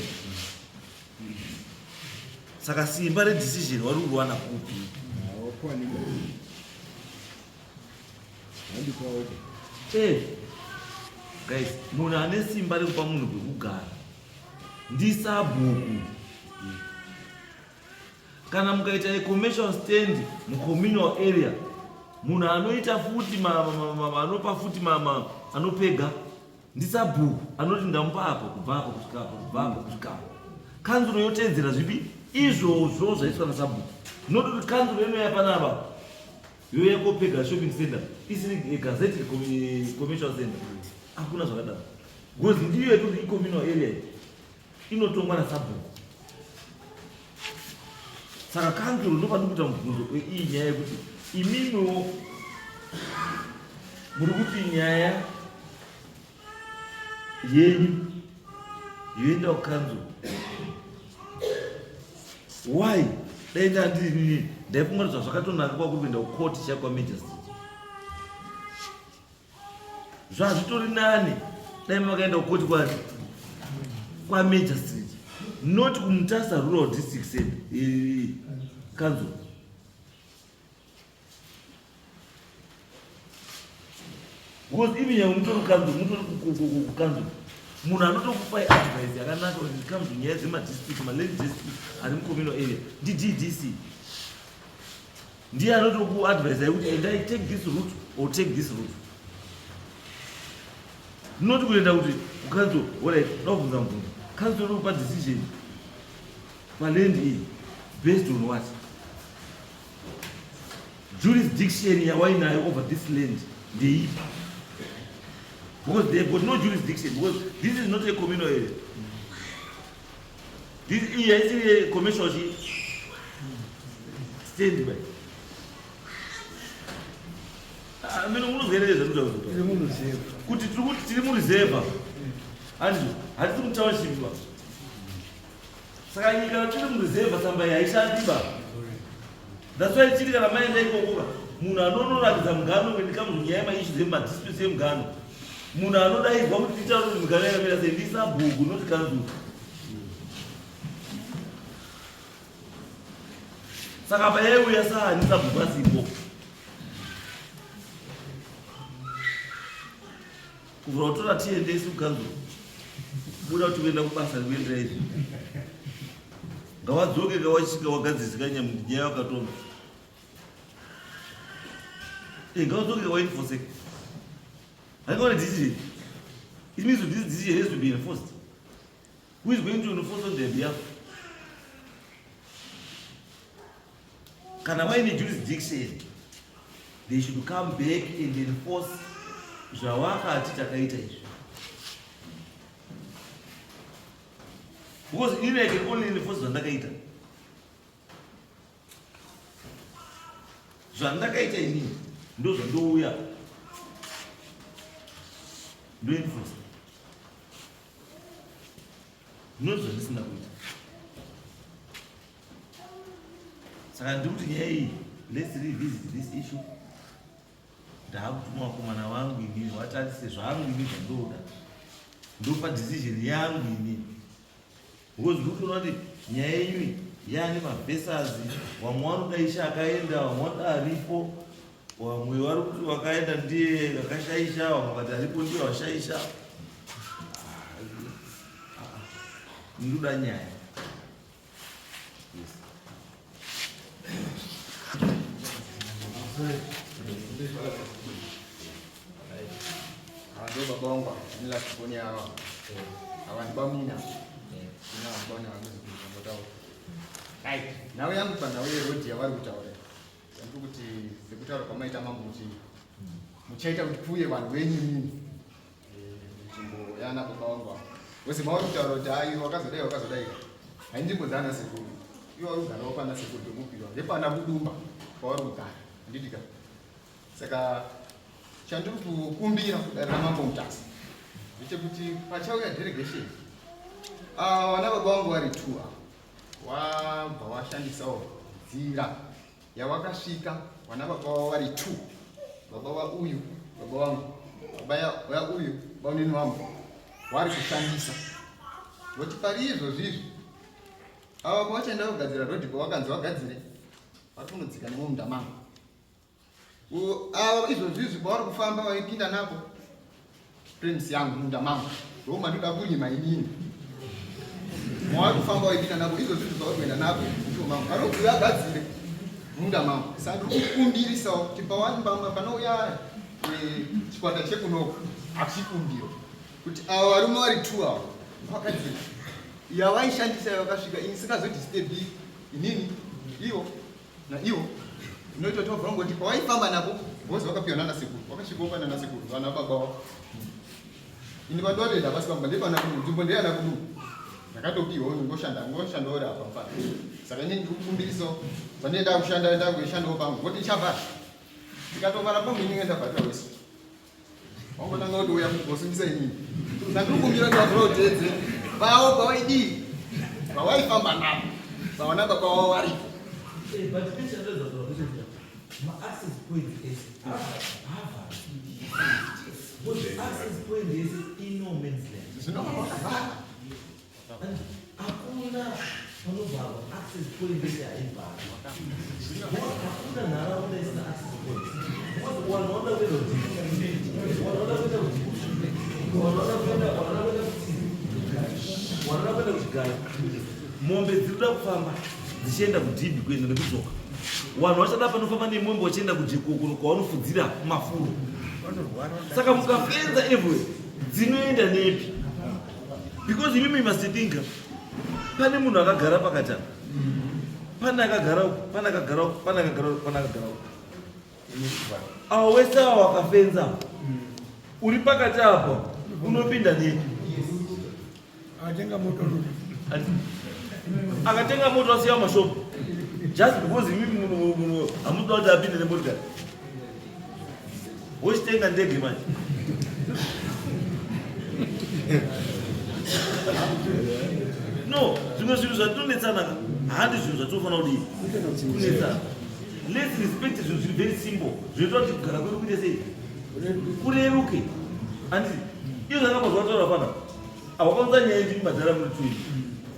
saka simba redecision wari kuriwana kupi eh, guys munhu ane simba rekupa munhu kwekugara ndisabhuku Kana mukaita a commercial stand mucommunal area, munhu anoita futi anopa futi anopega ndisabhuku anoti ndamupa apa kubva apa kusvika apa kubva apa kusvika apa. Kanzuro yoteedzera zvipi izvozvo zvaiswa nasabhuku. Not kuti kanzuro inouya panapa youya kopega shopping center isiri a gazetted commercial center. Hakuna zvakadaro. Because ndiyo yekuti icommunal area iyi. inotongwa nasabhuku saka kanzuro ndopandi kuita mubvunzo weiyi nyaya yekuti imimiwo muri kuti nyaya yenyu yoenda kukanzuro why dai ndandiri ndaifunga kuti zvazvakatonaka kwakuri kuenda kukoti chakwamajor street Zvazvitori nani dai makaenda kukoti kwani kwamajor street not kumutasa rural district center council because even yangu mutori kukanzuro mutori kukanzuro munhu anotokupai advice yakanaka when it comes to nyaya dzemadistrict maland district ari mucommunal area ndiddc ndiye anotokuadvisa yekuti endai take this route or take this route not kuenda kuti kukanzuro orit ndakubvunza mubvunzo kanzuro inokupa decision paland iyi based on what jurisdiction yawainayo over this land ndeipi because they've got no jurisdiction because this is not a communal area This iyi haisiri commercial chi stand by. Amene unozwa here zvandinotaura kuti tiri kuti tiri mureserve handizvo hatisi mutownship ba saka nyika tiri mureserve tsamba iyi haishandi ba that's why tiri kana maenda ikoko ka munhu anonoratidza mugano when it comes to nyaya yemaissues emadisputes emugano munhu anodaidzwa kuti titaure kuti migano yakamira sei ndisabhuku not kanzuru saka apa yaiuya saani sabhuku asipo kuvhura kutora tiendesi kukanzuru buda kuti kuenda kubasa rikuendera izvi ngawadzoke ngawachisvika wagadzisika nyaya wakatonga eh, ngawadzoke ngawainfoseka haingaone decision it means this decision has to be enforced who is going to enforce on their behalf kana vaine jurisdiction they should come back and enforce zvawakati takaita izvi because ini i can only enforce zvandakaita zvandakaita inini ndo zvandouya ndoenforce not zvandisina kuita saka ndiri kuti nyaya iyi let's revisit this issue ndaakutuma vakomana vangu inini vatarise zvangu ini zvandoda ndopa decision yangu inini because ndiri kutoona kuti nyaya yenyu yaane mavhesas vamwe vanoda ishe akaenda vamwe vanoda aripo vamwe vari kuti vakaenda ndiye akashaisha vamwe vakati aripo ndiye washaisha ndoda nyaya Ndo baba wangu ava last born yava ava ndibamina ina vabana vakuzokuita right nhau yangu panhau yerodhi yavari kutaura ndiri kuti sekutaura kwamaita mambo kuti muchaita kuti kuuye vanhu venyu mini nzvimbo yana baba vangu ava vose mauri kutaura kuti hai wakazodai wakazodai hai nzvimbo dzaana sekuru iwe vari kugarawo pana sekuru pemupirwa ndepana kudumba kwavari kugara handiti ka saka chandiri kukumbira kudare ramambo mutasa ndechekuti pachauya delegation ah, vana baba vangu vari two ava wabva washandisawo nzira yawakasvika vana baba wavo vari two baba vauyu baba vangu baba vauyu baunini vangu wari kushandisa voti pari izvozvi izvi ava pavachaenda kugadzira rodhi pavakanzi vagadzire vari kunodzika nemumunda mangu ava izvozvi izvi pavari kufamba vaipinda napo premise yangu munda mangu ndomandoda kurima inini mwaari kufamba waipinda napo izvozvi izvi zvauri kuenda napo ndiwo mangu anobvuya agadzire munda mangu saka ndiri kukumbirisawo kuti panouya eh, chikwata chekunoko hachikumbiro kuti ava varume vari two ava vakadzira yavaishandisa yavakasvika ini singazodisturbi inini ivo naivo inoita kuti vabva vangoti pawaifamba napo bhozi vakapiwa nana sekuru vakasvikawo pana nasekuru vana baba wavo ini vandotoenda pasi pamba ndepana kudu nzvimbo ndeyana kudu ndakatopiwa ngoshanda ngoshandawo ri apa mfana saka ini ndikukumbiriso pandinoenda kushanda ndakuishandawo pangu ngoti ichavhara ndikatovhara pangu inenge ndavharira wese wangotanga kuti uya kugosungisa inini saka ndikukumbira kuti vavhura utedze pavo pawaidii pawaifamba napo pawana baba wavo varipo eh, Ma-access points ese haavharwi. Because access point yese ino man's land. Zvinovakavhara. And hakuna panovharwa access point yese haivharwa. Because hakuna nharaunda isina access point. Because vanhu vanoda kuenda kudhipi. Vanhu vanoda kuenda kudhipi. Vanhu vanoda kuenda vanhu vanoda kuenda kutsime. Vanhu vanoda kuenda kuchigayo. Mombe dziri kuda kufamba dzichienda kudhibhi kuenda nekudzoka. Vanhu vachada panofamba nemombe vachienda kujekoko kwavanofudzira kumafuro. Saka mukafenza everywhere dzinoenda nepi? Because imimi must think pane munhu akagara pakati apa. Pane akagara uku, pane akagara uku, pane akagara uku, pane akagara uku. Awo wese awo wakafenza. Uri pakati apa unopinda nepi? Akatenga moto akatenga moto asiya mashopu just because imi hamuda kuti apinde nemotikari. Wochitenga ndege manje. No, zvimwe zvinhu zvatinonetsana ka handi zvinhu zvatinofanira kudii kunetsana. Let's respect zvinhu zviri very simple zvinoita kuti kugara kwedu kuite sei kureruke. Anditi iyo zvakabva zvataura pana awakaunza nyaya ndimi madhara muri twini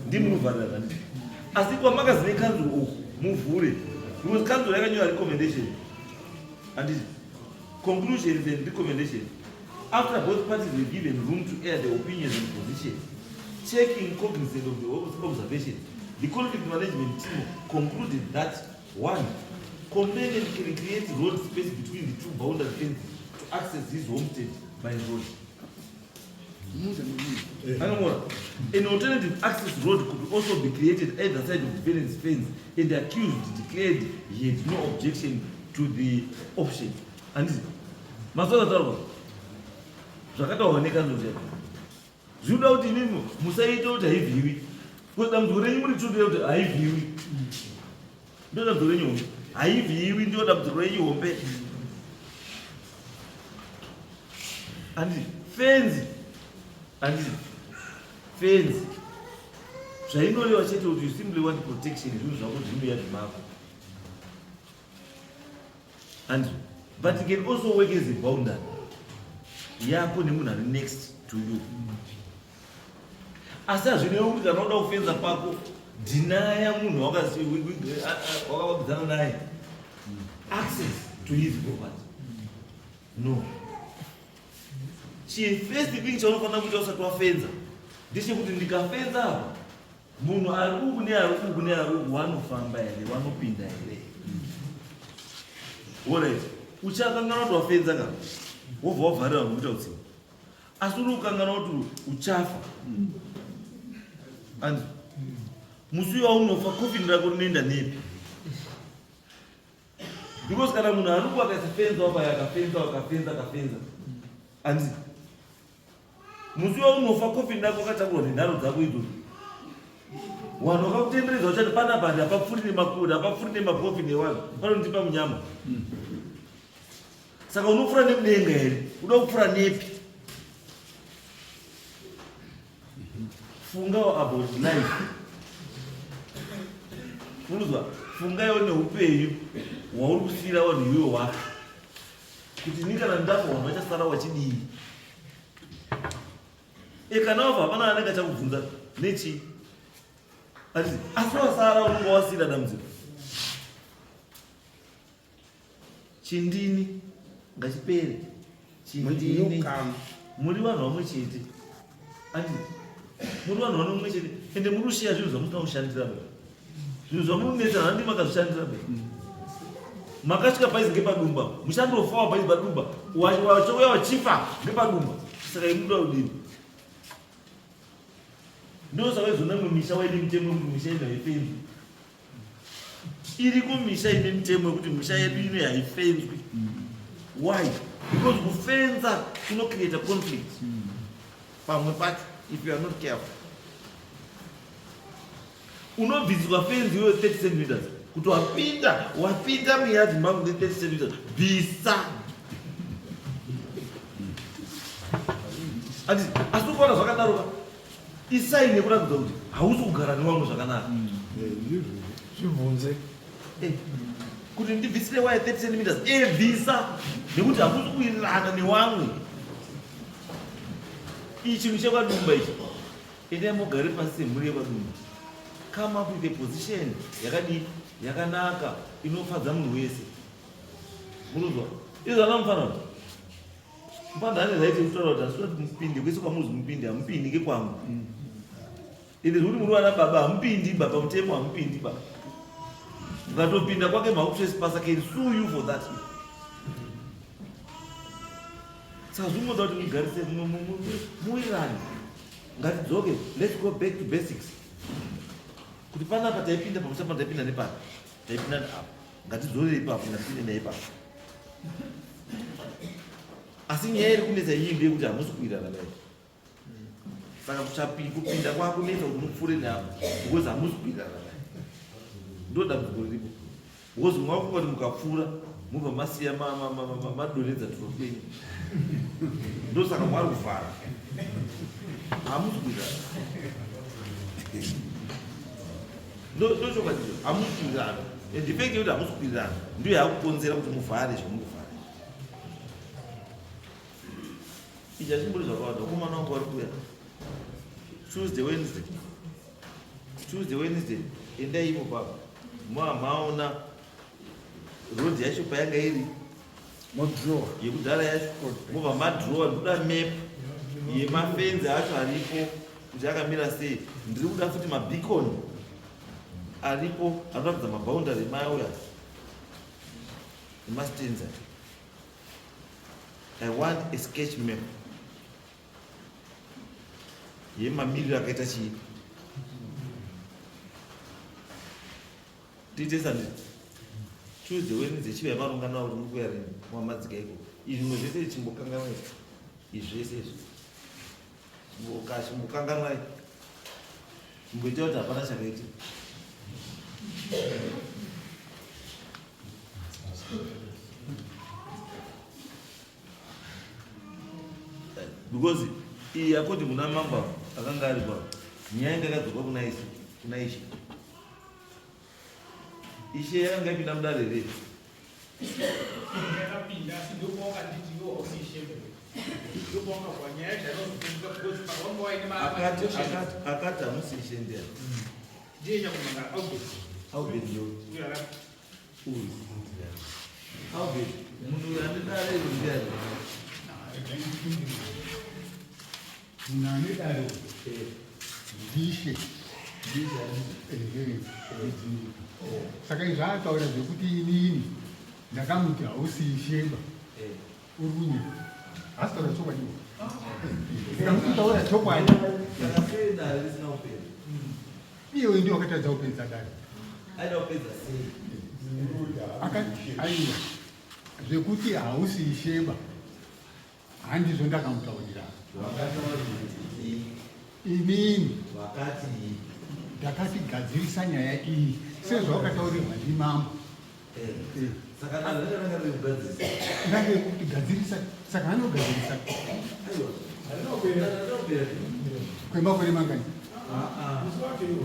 ndimi munovharira zvanditi asi kwamakazi nekanzuro uku muvhure because kanzuro yakanyora recommendation handiti Conclusions and recommendations. After both parties were given room to air their opinions and positions, taking cognizant of the observations, the conflict management team concluded that one, complainant can create road space between the two boundary fences to access his homestead by road. Angamora, an alternative access road could also be created either side of the defendant's fence and the accused declared he had no objection to the option. Handiti mazuva ataurwa zvakataurwa nekanzuro chaipo zvinoda kuti imimi musaite kuti haibviwi because dambudziko renyu muri tsvudire kuti haibviwi Ndio dambudziko renyu hombe. Haivhiwi ndio dambudziko renyu hombe. Anditi fenzi. Anditi fenzi. Zvainoreva chete kuti you simply want protection zvinhu zvako zviri muyadhi mako. And but it can also work as a boundary yako nemunhu ari next to you. Asi hazvinewo kuti kana uda kufenza pako dhinaya munhu wakavakidzana naye access to his property no chifirst thing chaunofanira kuita usati wafenza ndechekuti ndikafenza apa munhu ari uku neari uku neari uku wanofamba here wanopinda here orit uchakanganwa kuti wafenza ka wobva wavharira vanhu kuita utsinye asi uri kukanganwa kuti uchafa and musi uyo waunofa kofini rako rinoenda nepi because kana munhu ari ku akaisa fenza wapaya akafenza akafenza akafenza and musi waunofa kofini rako akatakurwa nenharo dzako idzodzo vanhu vakakutenderedza vachati panapa handi hapapfuri nemakuri hapapfuri nemakofi nevanhu panondipa munyama Saka unopfura nemudenga here? Uda kupfura nepi? Fungawo about life. Unozwa, fungawo neupenyu hwauri kusiira vanhu iwe wako. Kuti ini kana ndafa vanhu vachasara wachidii? E kana wabva hapana anenge achakubvunza nechii? Asi wasara unenge wasiira dambudziko. Chindini ngachipere. Chindini. Muri vanhu vamwe chete. Andi muri vanhu vamwe chete. Ende muri kushiya zvinhu zvamusina kushandira ba. Zvinhu zvamunonetsa handi makazvishandira ba. Makasvika paizi ngepadumba. Muchandofawa paizi padumba. Wachouya wachifa ngepadumba. Saka imuda kudini? Ndosaka izvona imwe misha waine mitemo yekuti misha ino haifenzwi. Iriko misha ine mitemo yekuti misha yedu ino haifenzwi. Why? Because kufenza kunocreate conflict. Pamwe pacho if you are not careful. Unobviswa fenzi iwe 30 centimeters kuti wapinda wapinda muyadhi mangu ne 30 centimeters bvisa. Ati asi ukaona zvakadaro ka isaini yekuratidza kuti hausi kugara nevamwe zvakanaka. Zvibvunze. Eh, kuti ndibvisire waya 30 centimeters eh bvisa nekuti hakusi kuwirirana newamwe. Ichi chinhu chekwadumba ichi. Endai mugare pasi semhuri yekwadumba. Come up with a position yakadii yakanaka inofadza munhu wese. Muruzwa. Izvo ana mufana. Mufana ane right yekutaura kuti asi kuti mupinde kwese kwamuzi mupinde hamupindi ngekwangu. Ende zvekuti muri vana baba hamupindi baba mutemo hamupindi baba. Mukatopinda kwake makutrespass can sue you for that. Saka zvinoda kuti mugarise muwirirane. Ngatidzoke, let's go back to basics. Kuti panapa taipinda pamusha pano taipinda nepano. Taipinda apa. Ngatidzorere ipapo, ngatipinde neipapo. Asi nyaya iri kunetsa iyi ndeyekuti hamusi kuwirirana naye. Saka kupinda kwakunetsa kuti mupfuure neapo because hamusi kuwirirana naye. Ndo dambudziko riripo. Because mwakufunga kuti mukapfuura Mubva masiya madonhedza turo twenyu. Ndosaka mwari kuvhara. Hamusi kuwirirana. Ndochokwadi hamusi kuwirirana. And the fact yekuti hamusi kuwirirana ndiyo yakukonzera kuti muvhare zvamukuvhara. Ichi hachimbori zvakawanda. Vakomana vangu vari kuuya Tuesday, Wednesday. Tuesday, Wednesday endai ipo papa. Maona road yacho payanga iri modrowa yekudhara yacho mobva madrowa ndikuda map yemafenzi acho aripo kuti akamira sei ndiri kuda futi mabeacon aripo anoratidza maboundary emauya emastanza i want a sketch map yemamiriro akaita chii tiite sandi Tuesday Wednesday chive yamarongana kuti muri kuya rini mwamadzika iko izvi zvimwe zvese chimbokanganwa izvi izvi zvese izvi chimbokanganwa chimboita kuti hapana chakaita because iyi akoti kuna mambo akanga ari pa nyaya yanga yakadzoka kuna ishe kuna ishe Ishe yakanga ipinda mudare here? Yakapinda asi ndopawakanditi iwe hausi ishe. Ndopawakabva nyaya yacho yakazopenduka because pawanga waine ma Akati akati akati hamusi ishe ndiani? Ndiye nyakumangara Albert. Albert ndio. Uyo akati Uyu. Albert munhu uyu ane dare iro ndiani? Munhu ane dare ndishe. Saka izvi ataura zvekuti inini ndakamuti hausi isheba uri kunyepa. Haasi taura chokwadi. Ndikamuti taura chokwadi. Saka sei dare risina kupera? Iwe ndiwe wakatadza kupedza dare. Aida kupedza sei? Akati aiwa zvekuti hausi isheba handizvo ndakamutaurira. Inini Wakati ndakati gadzirisa nyaya iyi sezvawakataurirwa ndimambo. Saka dare rakanaka rekugadzirisa. Ndake kuti gadzirisa saka anogadzirisa Aiwa. Dare rinopera. kwemakore mangani?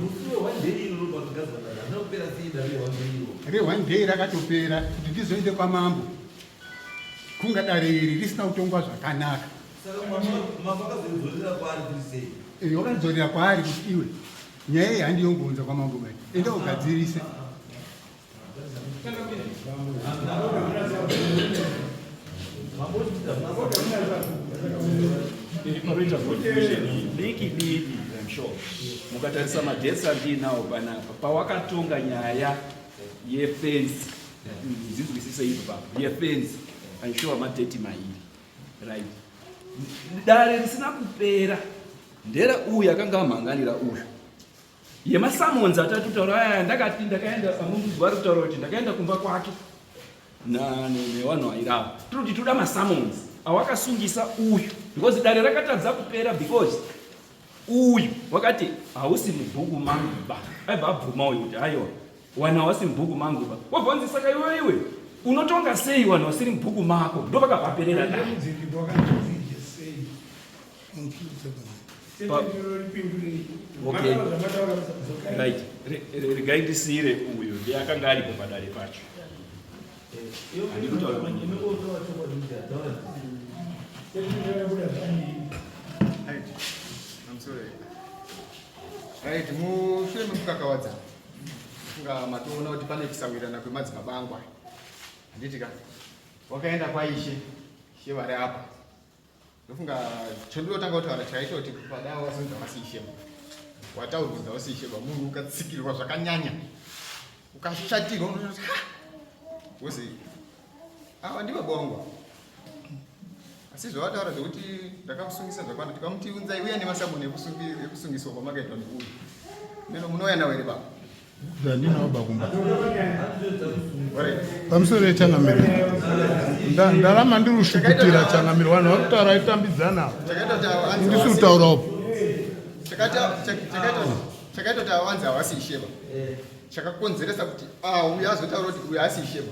Musi we1 day iro pakagadzirwa dare harina kupera sei dare re1 day iro. Re1 day rakatopera kuti ndizoende kwamambo kunga dare iri risina kutongwa zvakanaka. Saka mambo akazoidzorera kwaari kuri sei? Wakadzorera kwaari kuti iwe nyaya iyi handiyongounza kwamambo mai enda ugadzirise. Panoita confusion diki diki, I'm sure. Mukatarisa madates andiinawo panapa, pawakatonga nyaya yefensi, ndinzwisise ipo papa, yefensi, I'm sure madate mairi, right? Dare risina kupera ndera uyu akanga amhanganira uyu yemasamons atatu taura aya ndakati ndakaenda amunduzwa ari kutaura kuti ndakaenda kumba kwake nevanhu vairava tiri kuti toda masamons awakasungisa uyu because dare rakatadza kupera because uyu wakati hausi mubhuku mangu ba aibva abvuma uyu kuti aiwa wanhu hawasi mubhuku mangu ba wabva wanzi saka iwe iwe unotonga sei wanhu vasiri mubhuku mako ndo vakabvaperera dare. Okay. Right. Regai ndisiyire uyu ndiye akanga aripo padare pacho. Handikutaura manyika. Right. I'm sorry. Right, mushure mekukakavadzana funga matoona kuti pane kusawirirana kwemadzibaba angu aya. Handiti ka? Wakaenda kwaishe, ishe vari apa. Ndofunga chandinotanga kutaura chaita kuti pada wazonzi havasi ishe. Wataurwa kunzi havasi ishe ba munhu ukatsikirwa zvakanyanya. Ukashatirwa unototi ha. Wozi ava ndibaba wangu. Asi zvawataura zvekuti ndakamusungisa zvakwana tikamuti unzai uya nemasabuni ekusungiswa kwamakaitwa neuyu. Meno munouya nawo here baba? Ndandinawo bakumba. Pamusoro yechangamire. Ndarama ndiri kushukutira changamire vanhu vari kutaura aitambidzana. Ndisi kutaurawo. Chakaita kuti awanzi havasi isheba. Chakakonzeresa kuti ah, uyu azotaura kuti uyu asi ishe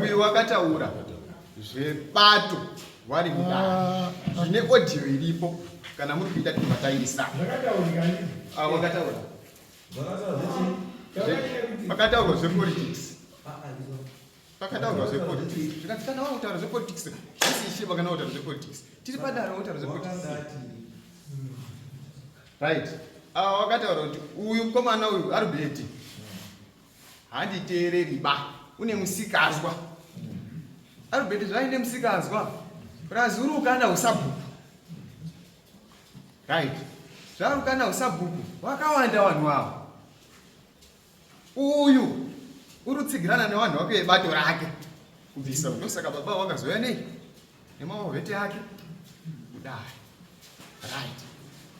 uyu wakataura zvebato wari mudare ah. Zvine audio iripo kana muri kuita timataisa. Ah, wakataura pakataurwa zvepolitics, pakataurwa zvepolitics, zvikanzi kana wakutaura zvepolitics zvisi ishe vakana kutaura zvepolitics tiri padare wakutaura zvepolitics, right? Ava wakataura kuti uyu mukomana uyu ari beti handiteereri ba, une musikazwa ari beti zvaine musikazwa razurukana usabhuku, right? Zvarukana usabhuku wakawanda vanhu ava, uyu uri kutsigirana nevanhu vake vebato rake kubvisa. Ndosaka baba vakazouya nei nemavhete ake kudai, right?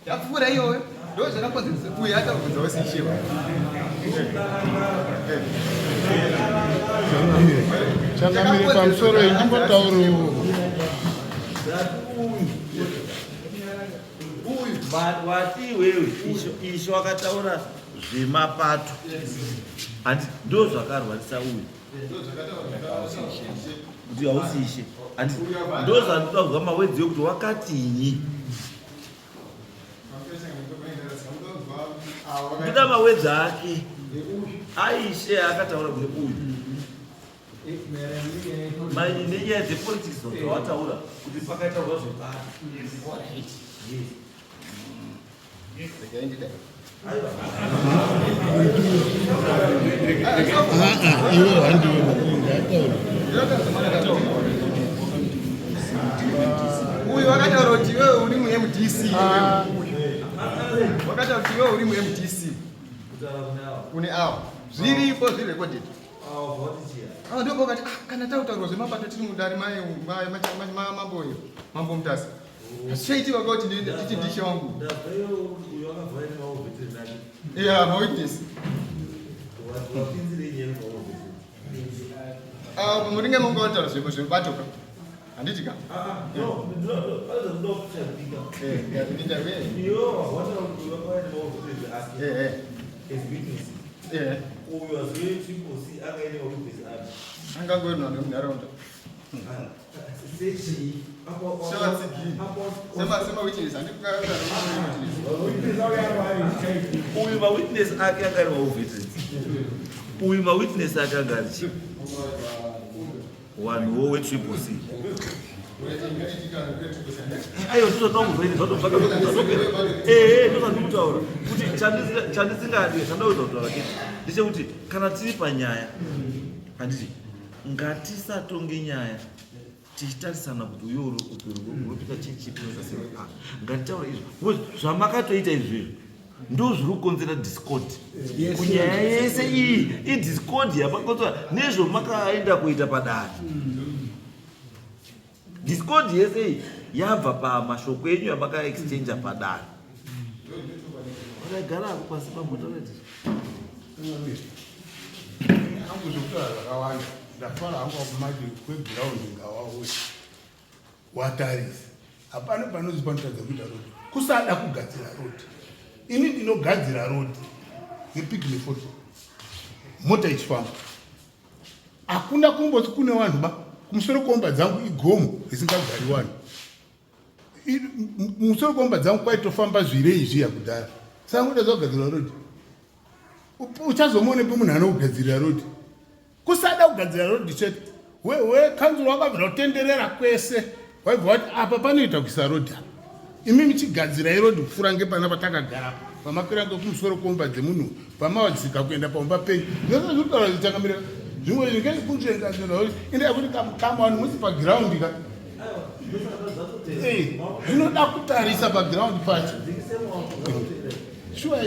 Yapfuura iyoyo, ndo zvakakonzeresa uyu atakubvunza wese ishewa. Changamire, pamusoro iyi ndimbotauriwo. Wati iwewe isho akataura zvemapato, handi ndo zvakarwarisa uyu kuti hausi ishe, handi ndo zvandinoda kuzwa mawedzi ekuti wakatinyi. Ndoda mawedzi ake aishe akataura kune uyu nenyaya dzepolitics dzawataura kuti pakataurwa zvepato. Iwe handiwe ndataura. Uyu wakataura kuti iwewe uri muMDC, wakataura kuti iwewe uri muMDC kune awa, zviripo, zviri recorded. Ndipo kati ah, kana tautaurwa zvemapato tiri mudare mambo iyo, mambo Mutasa, hazvichaiti vakauti titi ndishe wangu ya mawitness muringe mungataura zvebato ka, handiti ka? Uyu azive Triple C angaine mawitness api? Angangoenwa nemunharaunda sevatsigiri, semawitness. Uyu mawitness ake anga ari maveterans, uyu mawitness ake anga ari chii? Vanhuwo weTriple C. Aiwa, ndizvo zvatobva, ehe, ndozvandikutaura kuti chandisingadi, chandauza kutaura keti ndechekuti kana tiri panyaya, handiti, ngatisatonge nyaya tichitarisana kuti uyo unopinda chechipi. Ngatitaure izvo, because zvamakatoita izvezvo ndo zviri kukonzera discord kunyaya yese iyi. Idiscord yamakonzera nezvomakaenda kuita padare. Discord yese iyi yabva pamashoko enyu yamakaexchange padare. Vakagara ako pasi pamotoreti. Hangu zvekutaura zvakawanda, ndafara hangu akumati kweground ngawauye watarisa. Hapana panozi panotadza kuita road, kusada kugadzira road. Ini ndinogadzira road nepig nefoto, mota ichifamba, hakuna kumboti kune vanhu ba. Kumusoro kuomba dzangu igomo risingagari vanhu. Musoro kuomba dzangu kwaitofamba zvirei zviya kudhara. Saka ngoda zvakugadzirwa road, uchazomuonepo munhu anokugadzirira road? Kusada kugadzira road chete. Wekanzuro wakabvira kutenderera kwese, waibva wati apa panoita kuisa road apa, imi muchigadzirai road kupfuura ngepana patakagara, pamakwira ngekumusoro kuomba dzemunhu, pamawadzika kuenda paumba penyu. Zvose zviri kutaura zvichangamira zvimwe zvingekunzvenga inde kuti kama vanhu musi pagiraundi ka. Zvinoda kutarisa pagiraundi pacho. Shuwa,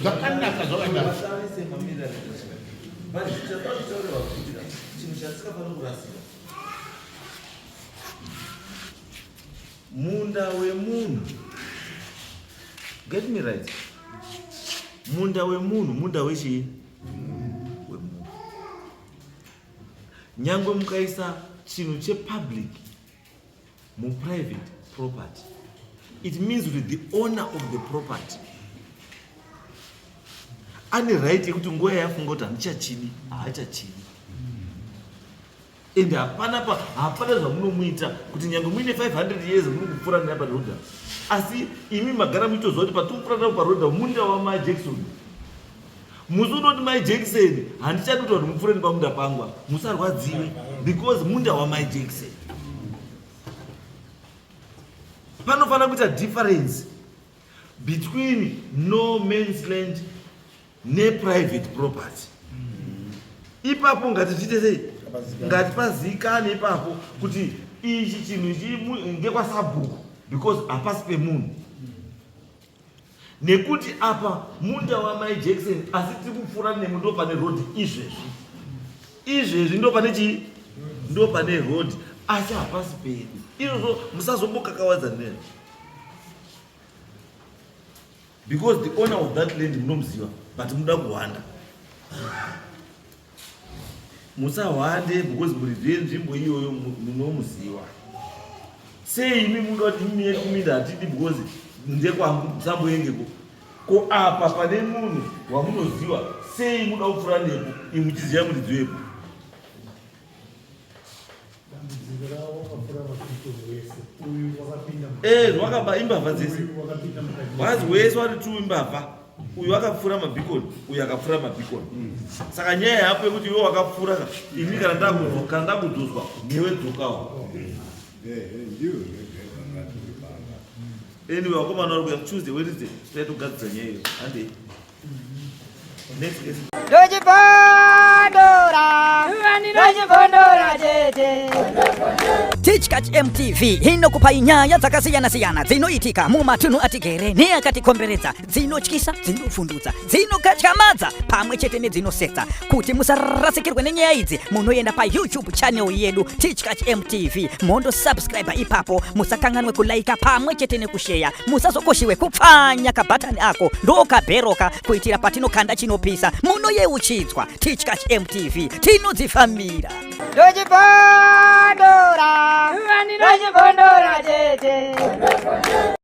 zvakanaka, zvakanaka. Chinhu chatikafanira kurasika, munda wemunhu, get me right, munda wemunhu, munda wechii? Wemunhu. Nyangwe mukaisa chinhu chepublic muprivate property, it means kuti the owner of the property Ane right yekuti nguva yafunga kuti handichachidi, haachachidi. Ende hapana pa hapana zvamunomuita kuti nyange muine 500 years muri kupfuura neapa road asi imi magara muchitoziva kuti patiri kupfuura napo paroad munda wamai Jackson. Musi unoti mai Jackson handichadi kuti vanhu mupfuure nepamunda pangu apa, musarwadziwe because munda wamai Jackson. Panofanira kuita difference between no man's land neprivate property. Ipapo ngatichiite sei? Ngatipaziikane ipapo kuti ichi chinhu ichi ngekwasabhuku because hapasi pemunhu. Nekuti apa munda wamai Jackson asi tiri kupfuura nemo ndo pane road izvezvi. Izvezvi ndo pane chii? Ndo pane road asi hapasi pedu. Izvozvo musazombokakawadza nezvo. Because the owner of that land munomuziva but munoda kuhwanda. Musahwande because muridzi wenzvimbo iyoyo munomuziva. Sei imi munoda kuti imi kuminda hatidi because ndekwangu musamboendeko. Ko apa pane munhu wamunoziva sei munoda kupfuura nepo imi muchiziva muridzi wepo. Eh, wakaba imbavha dzese. Wazi wese wari tu imbavha. Uyu akapfura mabhikoni, uyu akapfura mabhikoni. Saka nyaya yapo yekuti iwe wakapfura ka, ini kana ndakudzoswa, kana ndakudzoswa, newe dzokawo. Anyway, wakomana vari kuya Tuesday, Wednesday, taitogadzisa nyaya iyo. Handei. Next case. Ndochibondora, ndochibondora tete. Tichkach MTV inokupai nyaya dzakasiyana-siyana dzinoitika mumatunhu atigere neakatikomberedza, dzinotyisa, dzinovhundutsa, dzinokatyamadza pamwe chete nedzinosetsa. Kuti musarasikirwe nenyaya idzi, munoenda paYouTube channel yedu Tichkach MTV, mondo subscribe ipapo, musakanganwe kulaika pamwe chete nekusheya, musazokoshiwe kupfanya kabhatani ako ndokabheroka kuitira patinokanda chinopisa munoyeuchidzwa. Tichkach MTV tinodzifambira. Ndochibondora, ndochibondora tete.